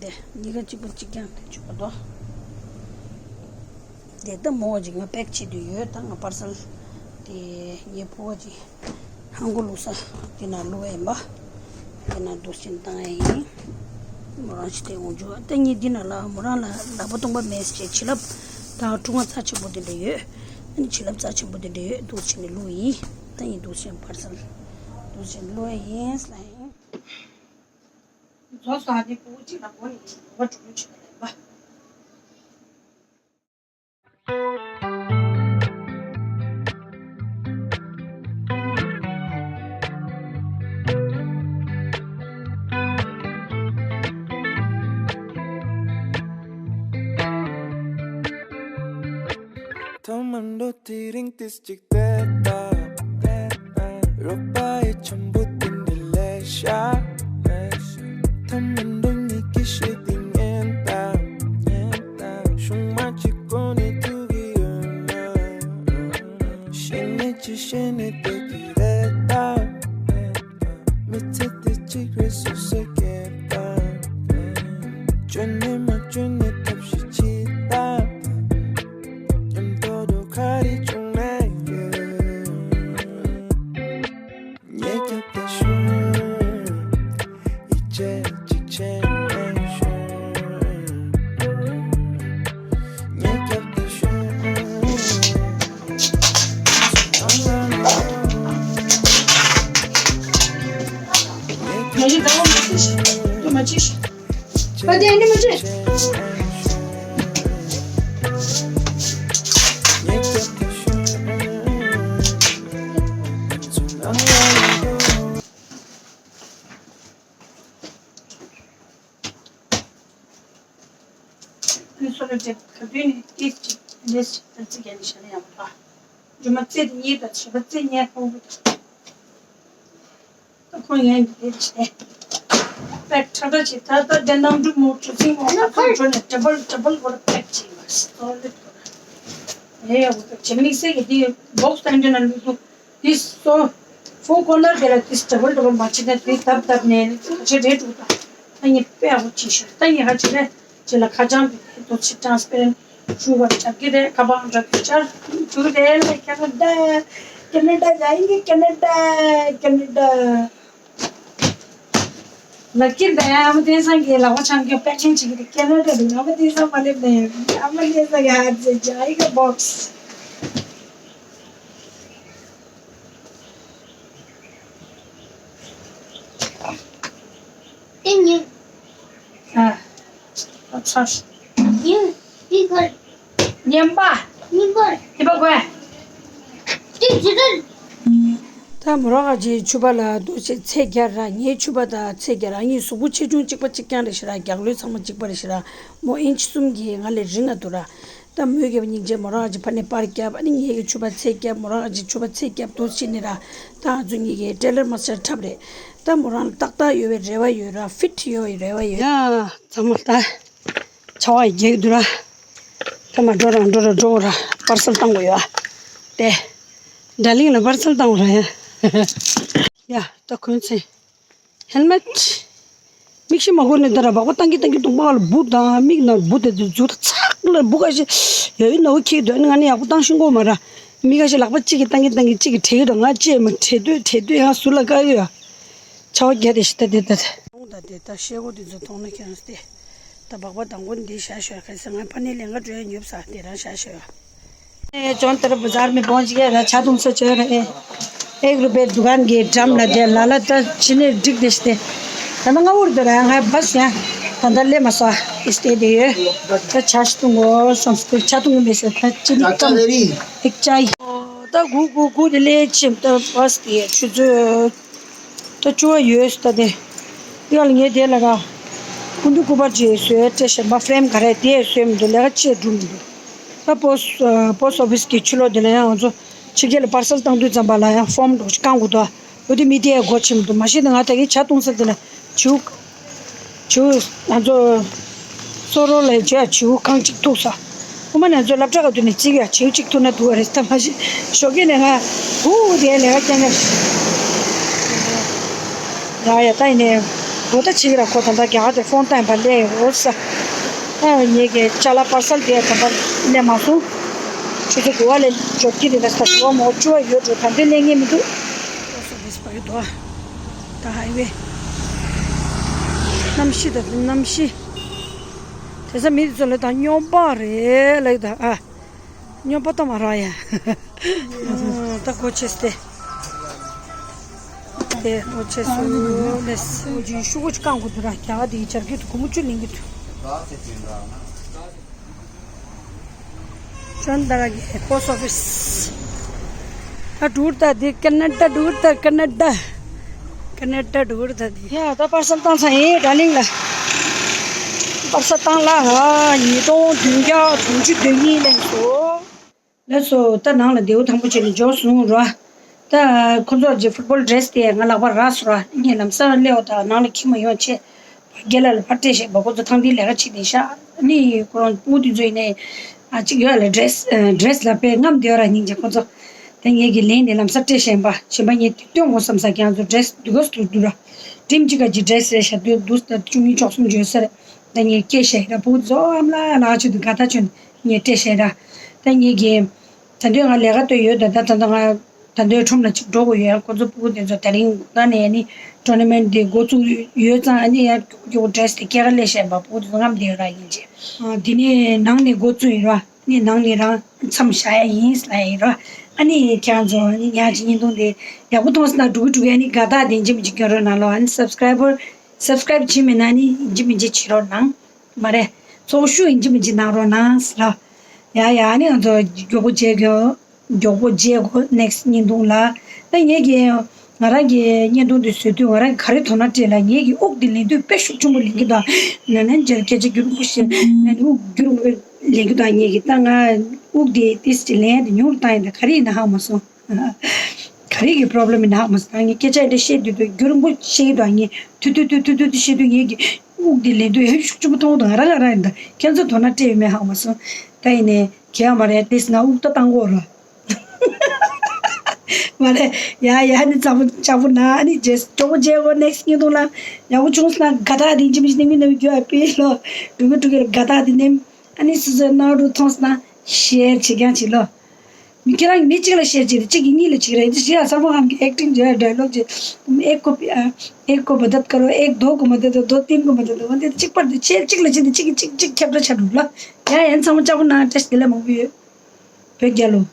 དེ་གཉིས་ཀ་གཅིག་པ་གཅིག་རྐྱང་དེ་ཆུ་བ་དོ། དེ་ད་མོ་ཅིག་ང་པེག་བྱེད་དུ་ཡོད། ད་ང་པར་སལ་དེ་ངའི་ཕོ་བ་ཅིག་ཧང་གོ་ལུག་ས་དེ་ན་ལུ་ཡིན་པ། དེ་ན་འདུག་ཕྱིན་བཏང་ཡ་ཡིན། མོ་རང་ཞིག་དེ་འོང་རྒྱུ་ཨ། ད་ངས་འདི་ན་ལ་མོ་རང་ལ་ལག་པ་སྟོང་པ་མེད་ཟེར་བྱས་བྱིན་རླབས་དང་གྲུ་ང་རྩ་ཆེན་པོ་དེ་འདྲ་ཡོད། ཨ་ནི་བྱིན་རླབས་རྩ་ཆེན་པོ་དེ་འདྲ་ཡོད། འདུག་ཕྱིན་ནས་ལུ་ཡིན། ད་ངས་འདུག་ཕྱིན་པར་སལ་འདུག་ཕྱིན་ལུ་ཡ་ཡིན་ལ་ཡིན། རྫོང་སོང་ཨ་དེ་ཕྲུ་གུ་གཅིག་ལ་སྒོ་ནས་ཡིན་ནོ་བ་འགྲོ་རྒྱུ་བྱེད་པ་ལེན་པ། ཐོག་མར་འགྲོ་དུས་རིང་དུས་གཅིག་དེ་ལྟ། རོགས་པ་ཡི་འཆམ་པོ་དེ་འདྲ་ལས་ཤ། ཐོག་མར་འགྲོ་ཉིད་ཀྱི་ཤེས་དེ་ཉན་དང་། ཤུང་མ་གཅིག་གོ་ནས་ཐུག་གི་ཡོད་ན། ཤེས་ནས་ཅི་ཤེས་ནས་དེ་གི་རེད་ད། མི་ཚེ་དེ་གཅིག་རེད་སོ་སོ་སྐྱེལ་དང་། བཅོས་ནས་མ་བཅོས་ནས་ཐབས་ཤེས་ཅི་ལྟ། མཉམ་དུ་སྡོད་ག་རེ་བྱུང་ན་ཡོད། ཉེ་རྒྱབ་ཏུ་ཤོག་ཡིད་ཆེས་གཅིག་བྱས་ནས་ཤོག་ཉེ་རྒྱབ་ཏུ་ཤོག་ཉེ་རྒྱབ་ཏུ་ཤོག་ཉེ་རྒྱབ་ཏུ་ཤོག་ཉེ་རྒྱབ་ཏུ་ཤོག་ཨ་ནི་སོ་ལོ་ཊེབ་ག་དུས་ནས་ཏིས་ཅིག་ལེས་ཅིག་ཏར་ཙི་ག་ནི་ཤ་ན་ཡང་མ་ཐོག་ཇོ་མ་ཙེ་དེ་གཉིས་དང་བྱེད་པ་ཙེ་གཉིས་ཕོང་པོ་དང་། ད་ཁོང་ཡན་གྱི་དེ་བྱས། པེག་ཁྲ་ཁྲ་བྱས། ད་ད་དེ་ནང་འབྲུ་མོ་ཁྲུ་ཚིག་མོ་ཁ་ཁ་འགྲོ་ནས་ཏྲེ་བལ་ཏྲེ་བལ་བོར་པེག་བྱས་ཡིན་པ་སོ་ལོ་ཊེབ་ཁོ་ར། ཨེ་ཡ་འོ་ད་བྱེད་མི་སེ་གི་དེ་བོག་སི་དང་འདྲ་ན་ལུས་འདུག་དེ་སོ། ཕོ་ཁོ་ནར་དེ་ལ་དེ་ཏྲེ་བལ་ཏྲེ་བལ་མ་བྱེད་ན་དེ་ཐབ་ཐབ་ནས་ཁ་ཆེ་རེད་འདུག་ད་ད་ངས་དཔེ་ཡག་པོ་བྱས་ཤག་ད་ངས་ཧ་ཅི་རེད་ཅེ་ལ་ཁ་བྱང་དེ་དེ་ཏོ་ཆེ་ཊ་རན་སི་པེ་རེན་ཊི་ཞུ་བར་བྱ་གི་རེད། ཁ་པང་འདྲ་དུ་ཆར་དུ་རེད་ལ། ཁེ་ན་ཌ་ཁེ་ན་ཌ་ཡ་ཡིན་གི་ཁེ་ན་ཌ་ཁེ་ན་ཌ། ལག་ཁྱེར་དང་ཡང་ཨ་མ་བསྟན་སང་གི་ལག་པ་འཆང་མཁན་པེ་ཀིང་བྱེད་ཀྱི་རེད། ཁེ་ན་ཌ་རེད། ཨ་མ་བསྟན་སང་མ་སླེབས་ན་ཡང་ཨ་མ་བསྟན་སང་གི་ཧ་ཅི་ཇ་ཡི་ག་བོག་སི། ཚར། ཉིན། དེ་གར། ཉན་པ། ཉིན་པར། དེ་པ་གོ། དེ་ཇི་ལྟར། ད་མོ་རང་ཨ་ཅེ་ཕྱུ་པ་ལ་འདུག་ཅེས་ཚད་རྒྱ་ར། ངའི་ཕྱུ་པ་དང་ཚད་རྒྱ་ར། ངའི་གཟུགས་པོ་ཆེ་ཆུང་གཅིག་པ་གཅིག་རྐྱང་རེད་ཤི་ར། རྒྱག་ལོས་ཚང་མ་གཅིག་པ་རེད་ཤི་ར། མོ་ཨིན་ཆི་གསུམ་གྱིས་ང་ལས་རིང་ང་འདུག་ར། ད་མོས་རྒྱབ་སྙིང་རྗེ་མོ་རང་ཨ་ཅེ་ཕ་ནས་པར་རྒྱབ། ཨ་ནི་ངའི་གི་ཕྱུ་པ་ཚད་རྒྱབ། མོ་རང་ཨ་ཅེ་ཕྱུ་པ་ཚད་རྒྱབ་འདུག་ཅེས་ནི་ར། ད་ང་ཚོ་གཉིས་ཀྱི་ཊེ་ལར་མ་སར་འཁྲབ་རེད། ད་མོ་རང་ལ་ཏག་ཏག་ཡོད་པའི་རེ་བ་ཡོད་ར། ཕིཊ་ཡོད་པའི་རེ་བ་ཡོད། ཡ་ཚང་མ་ད་ཆར་པ་ཡི་རྒྱག་འདུག་ར། ད་མ་འགྲོ་རང་འགྲོ་ར་འགྲོ་ར། པར་སལ་བཏང་དགོས་ཡོད་ཨ། དེ་ཌར་ལིང་ལ་པར་སལ་བཏང་དགོས་ར་ཡ། ཡ་ད་གོན་ཚེ། ཧེལ་མེཊ། མིག་ཤེལ་མ་གོན་ནས་ད་ར་སྦག་སྦག་བཏང་གི་བཏང་གི་གདོང་པ་ལ་འབུ་དང་མིག་ནང་འབུ་དེ་ཚོ་ཚག་ལ་འབུ་ཁ་ཤས་ཡ་ཡོད་ནོ་ཁྱེར་འདུག་ཨ་ནི་ང་ནི་ཡག་པོ་བཏང་ཤེས་གོ་མ་ར། མི་ཁ་ཤས་ལག་པ་གཅིག་གིས་བཏང་གི་བཏང་གི་གཅིག་གིས་བྲེག་གི་འདུག་ང་ཅེས་མ་བྲེག་དུས་བྲེག་དུས་ཡང་ཟུར་ལ་བཀག་གི་ཡོད། ཆར་པ་རྒྱག་དེ་ཤི་ད་དེ་ད་དེ། ད་དེ་ད་ཤེལ་སྒོ་དེ་ཚོ་མཐོང་ན་ཁྱེད་རང་སྟེ། ད་སྦག་སྦག་དང་པོ་འདི་བཞག་ཤོག་ཁ་སང་ང་ཕ་ནས་ལེན་ག་འགྲོ་ཡ་ཉོབ་ས་དེ་རང་བཞག་ཤོག་ཨེ་ཅོན་ཏར་བ་ཛར་མེ་པོན་ཅི་ཡ་ར་ཆ་ཐུང་ས་ཅོ་ར་ཨེ། ཨེག་རུ་པེ་དུ་ཀན་གི་འགྲམ་ལ་དེ་ལ་ལ་ད་ཅི་ནས་འགྲིག་དེ་ཤི་སྟེ། ད་ནང་ང་འུར་དེ་ར་ང་བ་སི་ཡ། ད་ད་ལེ་མ་སོ་ཨིས་ཏེ་དེ་ཡོད། ད་ཆ་ཤི་ཐུང་གོ་སོམ་སི་ཆ་ཐུང་གོ་མེ་སོ་ད་ཅི་ནི་ཀམ་ཨེག་ཅའི། ད་གུ་གུ་གུ་དེ་ལེ་ཆིམ་ད་བ་སི་དེ་ཆུ་ཚོད། ད་བཅུ་པ་ཡོད་ད་དེ། དེ་ག་ལ་ངས་དེ་ལ་ར། སྐུ་མདུན་སྐུ་པར་ཅིག་བཟོས་སྤྲད་བཞིན་པ་ཧྥི་རེམ་ག་རེ་དེ་བཟོས་མི་འདུག་ལས་ཀ་ཅིག་འགྲུབ་མི་འདུག་ད་པོ་སི་པོ་སི་ཨོ་ཕི་སི་གི་ཕྱི་ལོགས་དེ་ལ་ཡང་ང་ཚོ་ཕྱི་རྒྱལ་ལ་པར་སལ་བཏང་དུས་ཙམ་པ་ལ་ཡང་ཕོམ་འདྲ་བོ་ཅིག་བཀང་དགོས་འདུག་འོ་དེ་མི་དེ་ཡང་སྒོ་ཕྱེ་མི་འདུག་མ་གཞི་ནས་ང་ད་གིན་ཇ་བཏུང་ས་དེ་ལ་བྱིའུ། བྱིའུ། ང་ཚོ། སོ་རོ་ལ་བྱོས་བྱིའུ་རྐང་གཅིག་ཐུག་ས། ཨོ་མ་ང་ཚོ་སློབ་གྲྭ་ག་དུས་ནས་གཅིག་ཡ་བྱིའུ་གཅིག་ཐུག་ན་འདུག་བ་རེད་ད་མ་གཞི། ཞོགས་ཀས་ནས་ང་། ཧུ་དེ་ལས་ཀ་རྐྱང་རྐྱང་། ཡ་ཡ་ད་ཡིན་ནས། འོ་ད་ཕྱི་གི་ར་ཁོ་ད་ལྟ་རྒྱ་གར་དེ་ཕོན་བཏང་བ་ལས་འོ་ས། ཨ་ངེད་ཀྱི་ཅ་ལག་པར་སལ་དེ་ད་པར་སླེབས་མ་སོང་། ཆུ་ཚོད་དགུ་པ་ལས་འབྱོར་གྱི་རེད་ད་ས་དགུ་པ་མོ་བཅུ་པ་ཡོད་འགྲོ་ད་འདི་སླེབས་ངེས་མི་འདུག་ཨོ་སོ་དེ་སི་པ་ཡོད་དོ། ད་ཧའི་ཝེ། གནམ་གཤིས་ད་གནམ་གཤིས། དེ་ས་མི་དེ་ཚོ་ལ་ད་སྨྱོན་པ་རེད་ལབ་ད་ཨ། སྨྱོན་པ་ད་མ་རག་ཡ། ད་གོ་ཆེ་སྟེ། དེ་གོ་ཆེ་སུ་ལེས། ཤུ་གུ་ཅི་ཀང་གོ་དུ་ར་རྒྱ་ག་དེ་ཡི་ཆར་གི་དུ་གོ་མུ་ཅུ་ལིང་གི་དུ། ཅོན་ཏ་ར་གི་པོ་སི་ཨོ་ཕི་སི། ད་འགྲུར་ད་འདི་ཀ་ན་ཌ་འགྲུར་ད་ཀ་ན་ཌ། ཀ་ན་ཌ་འགྲུར་ད་འདི། ཡ་ད་པར་སལ་བཏང་ཚར་ཡིན་ཌར་ལིང་ལ། པར་སལ་བཏང་ལ་ཉིས་སྟོང་བདུན་བརྒྱ་དྲུག་ཅུ་དོན་གཉིས་ལེན་སོ། ལགས་སོ། ད་ནང་ལ་རྡེའུ་ཐང་པོ་བྱས་ནས་འཇོག་སོང་ར། ད་ཁོ་ཚོ་ཀྱི་ཕུཊ་བོལ་ཌི་རེ་སི་དེ་ང་ལག་པ་རག་སོང་ར། ངས་ལམ་སང་སླེབས་པ་དང་ནང་ལ་འཁྱེར་མ་ཡོང་བྱས། རྒན་ལགས་ལ་ཕར་སྤྲད་བཞག་པ་ཁོ་ཚོ་ཐང་འདིའི་ལས་ཀ་བྱེད་བསྡད་ཤག་ཨ་ནི་ཁོ་རང་སྤུ་གུ་དེ་ཚོ་ཡིན་ནའི་ཨ་གཅིག་ཡོད་ལ་ཌི་རེ་སི་ཌི་རེ་སི་ལ་དཔེ་རྔམ་བསྡད་ཡོད་ར་སྙིང་རྗེ་ཁོ་ཚོ། ད་ངས་ཀྱི་ལན་དེ་ལམ་སང་སྤྲད་བཞག་པ་གཞན་པ་ངས་དེ་སྟོན་དགོས་བསམ་ས་ཀྱང་ཚོ་ཌི་རེ་སི་འདུག་ག་སུ་འདུག་ར། ཊིམ་གཅིག་ག་ཅིག་ཌི་རེ་སི་རེད་ཤག་དུས་འདུག་ད་བཅུ་གཉིས་བཅུ་གསུམ་བརྗོད་ས་རེད། ད་ངས་སྐད་བཤད་ར་སྤུ་གུ་ཚོ་ཨ་མ་ལགས་ལགས་ཆུ་དུ་དགའ་ཐག་ཆོད་ནས་ངས་སྤྲད་བཞག་ར། ད་ངས་ཀྱི། ད་དུང་ང་ལས་ཀ་ལྟོས་ཡོད་ད་ད་ད་ད་ང་། ད་དུང་ཁྲོམ་ལ་ཅིག་འགྲོ་དགོས་ཡོད་ཡང་ཁོ་ཚོ་སྤུ་གུ་དེ་ཚོ་དེ་རིང་ད་ནས་ནི་ཊོར་ན་མེན་ཊི་དེ་འགོ་བཙུགས་ཡོད་ཙང་ཨ་ནི་ཡང་སྐྱོ་སྐྱོ་ཌི་རེ་སི་དེ་སྐྱེལ་ག་སླེབས་བཞག་པ་སྤུ་གུ་དེ་ཚོ་རྔམ་བསྡད་ཡོད་ར་སྙིང་རྗེ། དེ་ནས་ནང་ནས་འགོ་བཙུགས་ཡིན་ར་ནི་ནང་ནས་རང་མཚམས་བཞག་ཡ་ཡིན་ལབ་ཡིན་ར། ཨ་ནི་ཁྱེད་རང་ཚོ་ནི་ཉག་ཅིག་བརྙན་ཐུང་དེ་ཡག་པོ་མཐོང་སོང་ན་འགྲོ་གི་འགྲོ་གི་ཨ་ནི་དགའ་རྟགས་དེ་འཇི་མི་འཇི་སྐྱོན་རོགས་གནང་ལོ། ཨ་ནི་སབ་སི་ཀ་རའེ་བར་སབ་སི་ཀ་རའེབ་བྱེད་མེད་ན་ནི་འཇི་མི་འཇི་བྱེད་རོགས་གནང་། མ་རེད། ཚོགས་ཞུགས་ཡིན་གཅིག་མིན་གཅིག་གནང་རོགས་གནང་ཟེར་ལ། ཡ་ཡ་ཨ་ནི་ང་ཚོ་མགྱོགས་པོ་བྱེད་དགོས། མགྱོགས་པོ་བྱེད་དགོས་ནེག་སི་ཊི་བརྙན་ཐུང་ལ། ད་ངེད་ཀྱི་ང་རང་གི་བརྙན་ཐུང་འདི་བཟོས་དུས་ང་རང་གི་ག་རེ་དོ་སྣང་སྤྲད་ལ་ངེད་ཀྱི་དབུགས་འདི་ལེན་དུས་དཔེ་ཤུགས་ཆེན་པོ་ལེན་གྱི་འདུག་ན་ན་མཇལ་སྐད་ཆ་རྒྱུན་རིང་པོ་བཤད་ན་ནི་དབུགས་རྒྱུན་རིང་པོ་ལེན་གྱི་འདུག་ངེད་ཀྱི་ད་ང་དབུགས་འདི་ཏིས་ཅིག་ལེན་ཡ་འདི་ཉུང་རུ་བཏང་ཡིན་ད་ག་རེ་ཡིན་ན་ཧ་མ་སོང་། ག་རེ་གི་པོ་རོབ་ལེམ་ཡིན་ན་ཧ་མ་སོང་ད་ངས་སྐད་ཆ་འདི་བཤད་དུས་དུས་རྒྱུན་རིང་པོ་བཤད་ཀྱི་འདུག་ངས་ཐུ་ཐུ་ཐུ་ཐུ་ཐུ་ཐུ་བཤད་དུས་ངེད་ཀྱི་དབུགས་འདི་ལེན་དུས་ཧེ་ཤུགས་ཆེན་པོ་མཐོང་འདུག་ང་རང་ང་རང་ཡིན་ད་ཁྱེད་ཚོ་དོ་སྣང་སྤྲད་ཡོད་མེད་ཧ་མ་སོང་། ད་ཡིན་ནའི་གལ་མ་རེད་དེས་ན་དབུགས་ད་བཏང་གོ་ར། མ་རེད། ཡ་ཡ་ནི་ཚ་པོ་ཚ་པོ་ན་ནི་རྗེས་གྲོགས་པོ་རྗེས་གོ་ནེག་སི་ཊི་བརྙན་ཐུང་ལ་ཡག་པོ་བྱུང་སོང་ན་དགའ་རྟགས་དེ་འཇིམ་ཞིག་ནི་མི་ནུ་རྒྱུ་ཨ་པི་ལོ། འགྲོ་གི་འགྲོ་གི་ལ་དགའ་རྟགས་དེ་ནེམ། ཨ་ནི་སོ་སོའི་ནང་དུ་མཐོང་སོང་ན་ཤེར་བྱེད་ཀྱང་བྱེད་ལོ། མི་ཁྱེད་རང་གི་མི་གཅིག་ལ་ཤེར་བྱེད་དེ་གཅིག་གིས་གཉིས་ལ་བྱེད་ཀྱི་རེད་དེ་ཞིག་ཨ་སར་པ་ཧམ་གི་ཨེག་ཊིང་བྱེད་ར་ཌའི་ལོག་བྱེད། ཨེག་ཀོ་པི་ཨ་ཨེག་ཀོ་མ་དད་ཀ་རོ་ཨེག་དོ་ཀོ་མ་དད་དོ་དོ་ཏིན་ཀོ་མ་དད་དོ་འོ་དེ་གཅིག་པར་དུ་ཆེ་གཅིག་ལ་བྱེད་དེ་གཅིག་གིས་གཅིག་གཅིག་ཁྱབ་བསྒྲགས་ཆགས་འགྲོ་ལ། ཡ་ཡན་ཚང་མ་ལྕགས་པོ་ནང་བཀྲ་ཤིས་བདེ་ལེགས་མང་པོ་ཡོད། བོད་རྒྱལ་ལོ།